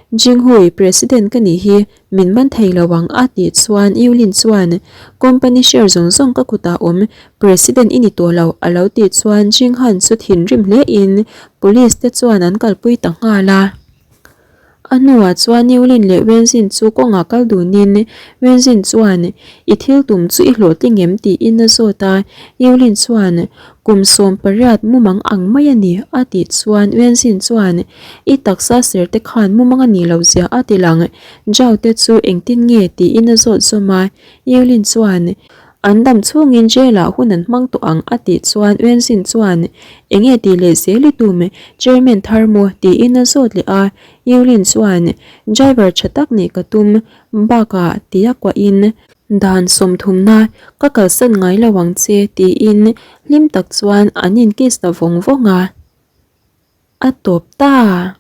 Jinghui, President ka nih hi, min man thei lo ang a tih chuan Yulin chuan, Company share zawng zawng ka kutah awm, President i ni tawh lo a lo tih chuan Jinghan chu thinrim hle in police te chuan an kalpui ta nghal a. A hnuah chuan Yulin leh Wenzin chu kawngah kal dunin Wenzin chuan, I thil tum chu i hlawhtling em? tiin a zawt a. Yulin chuan, Kum 18 mumang ang mai a ni, a tih chuan Wenzin chuan, I taksa ser te khan mumang a nih loh zia a ti lang, Zhao te chu engtin nge? tiin a zawt zawm a. Yulin chuan, An dam chhungin jail ah hun an hmang tawh ang a tih chuan Wenzin chuan Enge tih leh zel i tum chairman thar maw tiin a zawt leh a, Yulin chuan Driver tha tak nih ka tum bakah tia kuahin dan sawmthumna ka kalsan ngai lo ang che tiin hlim tak chuan an in kiss ta vawng vawng a, a tawp ta.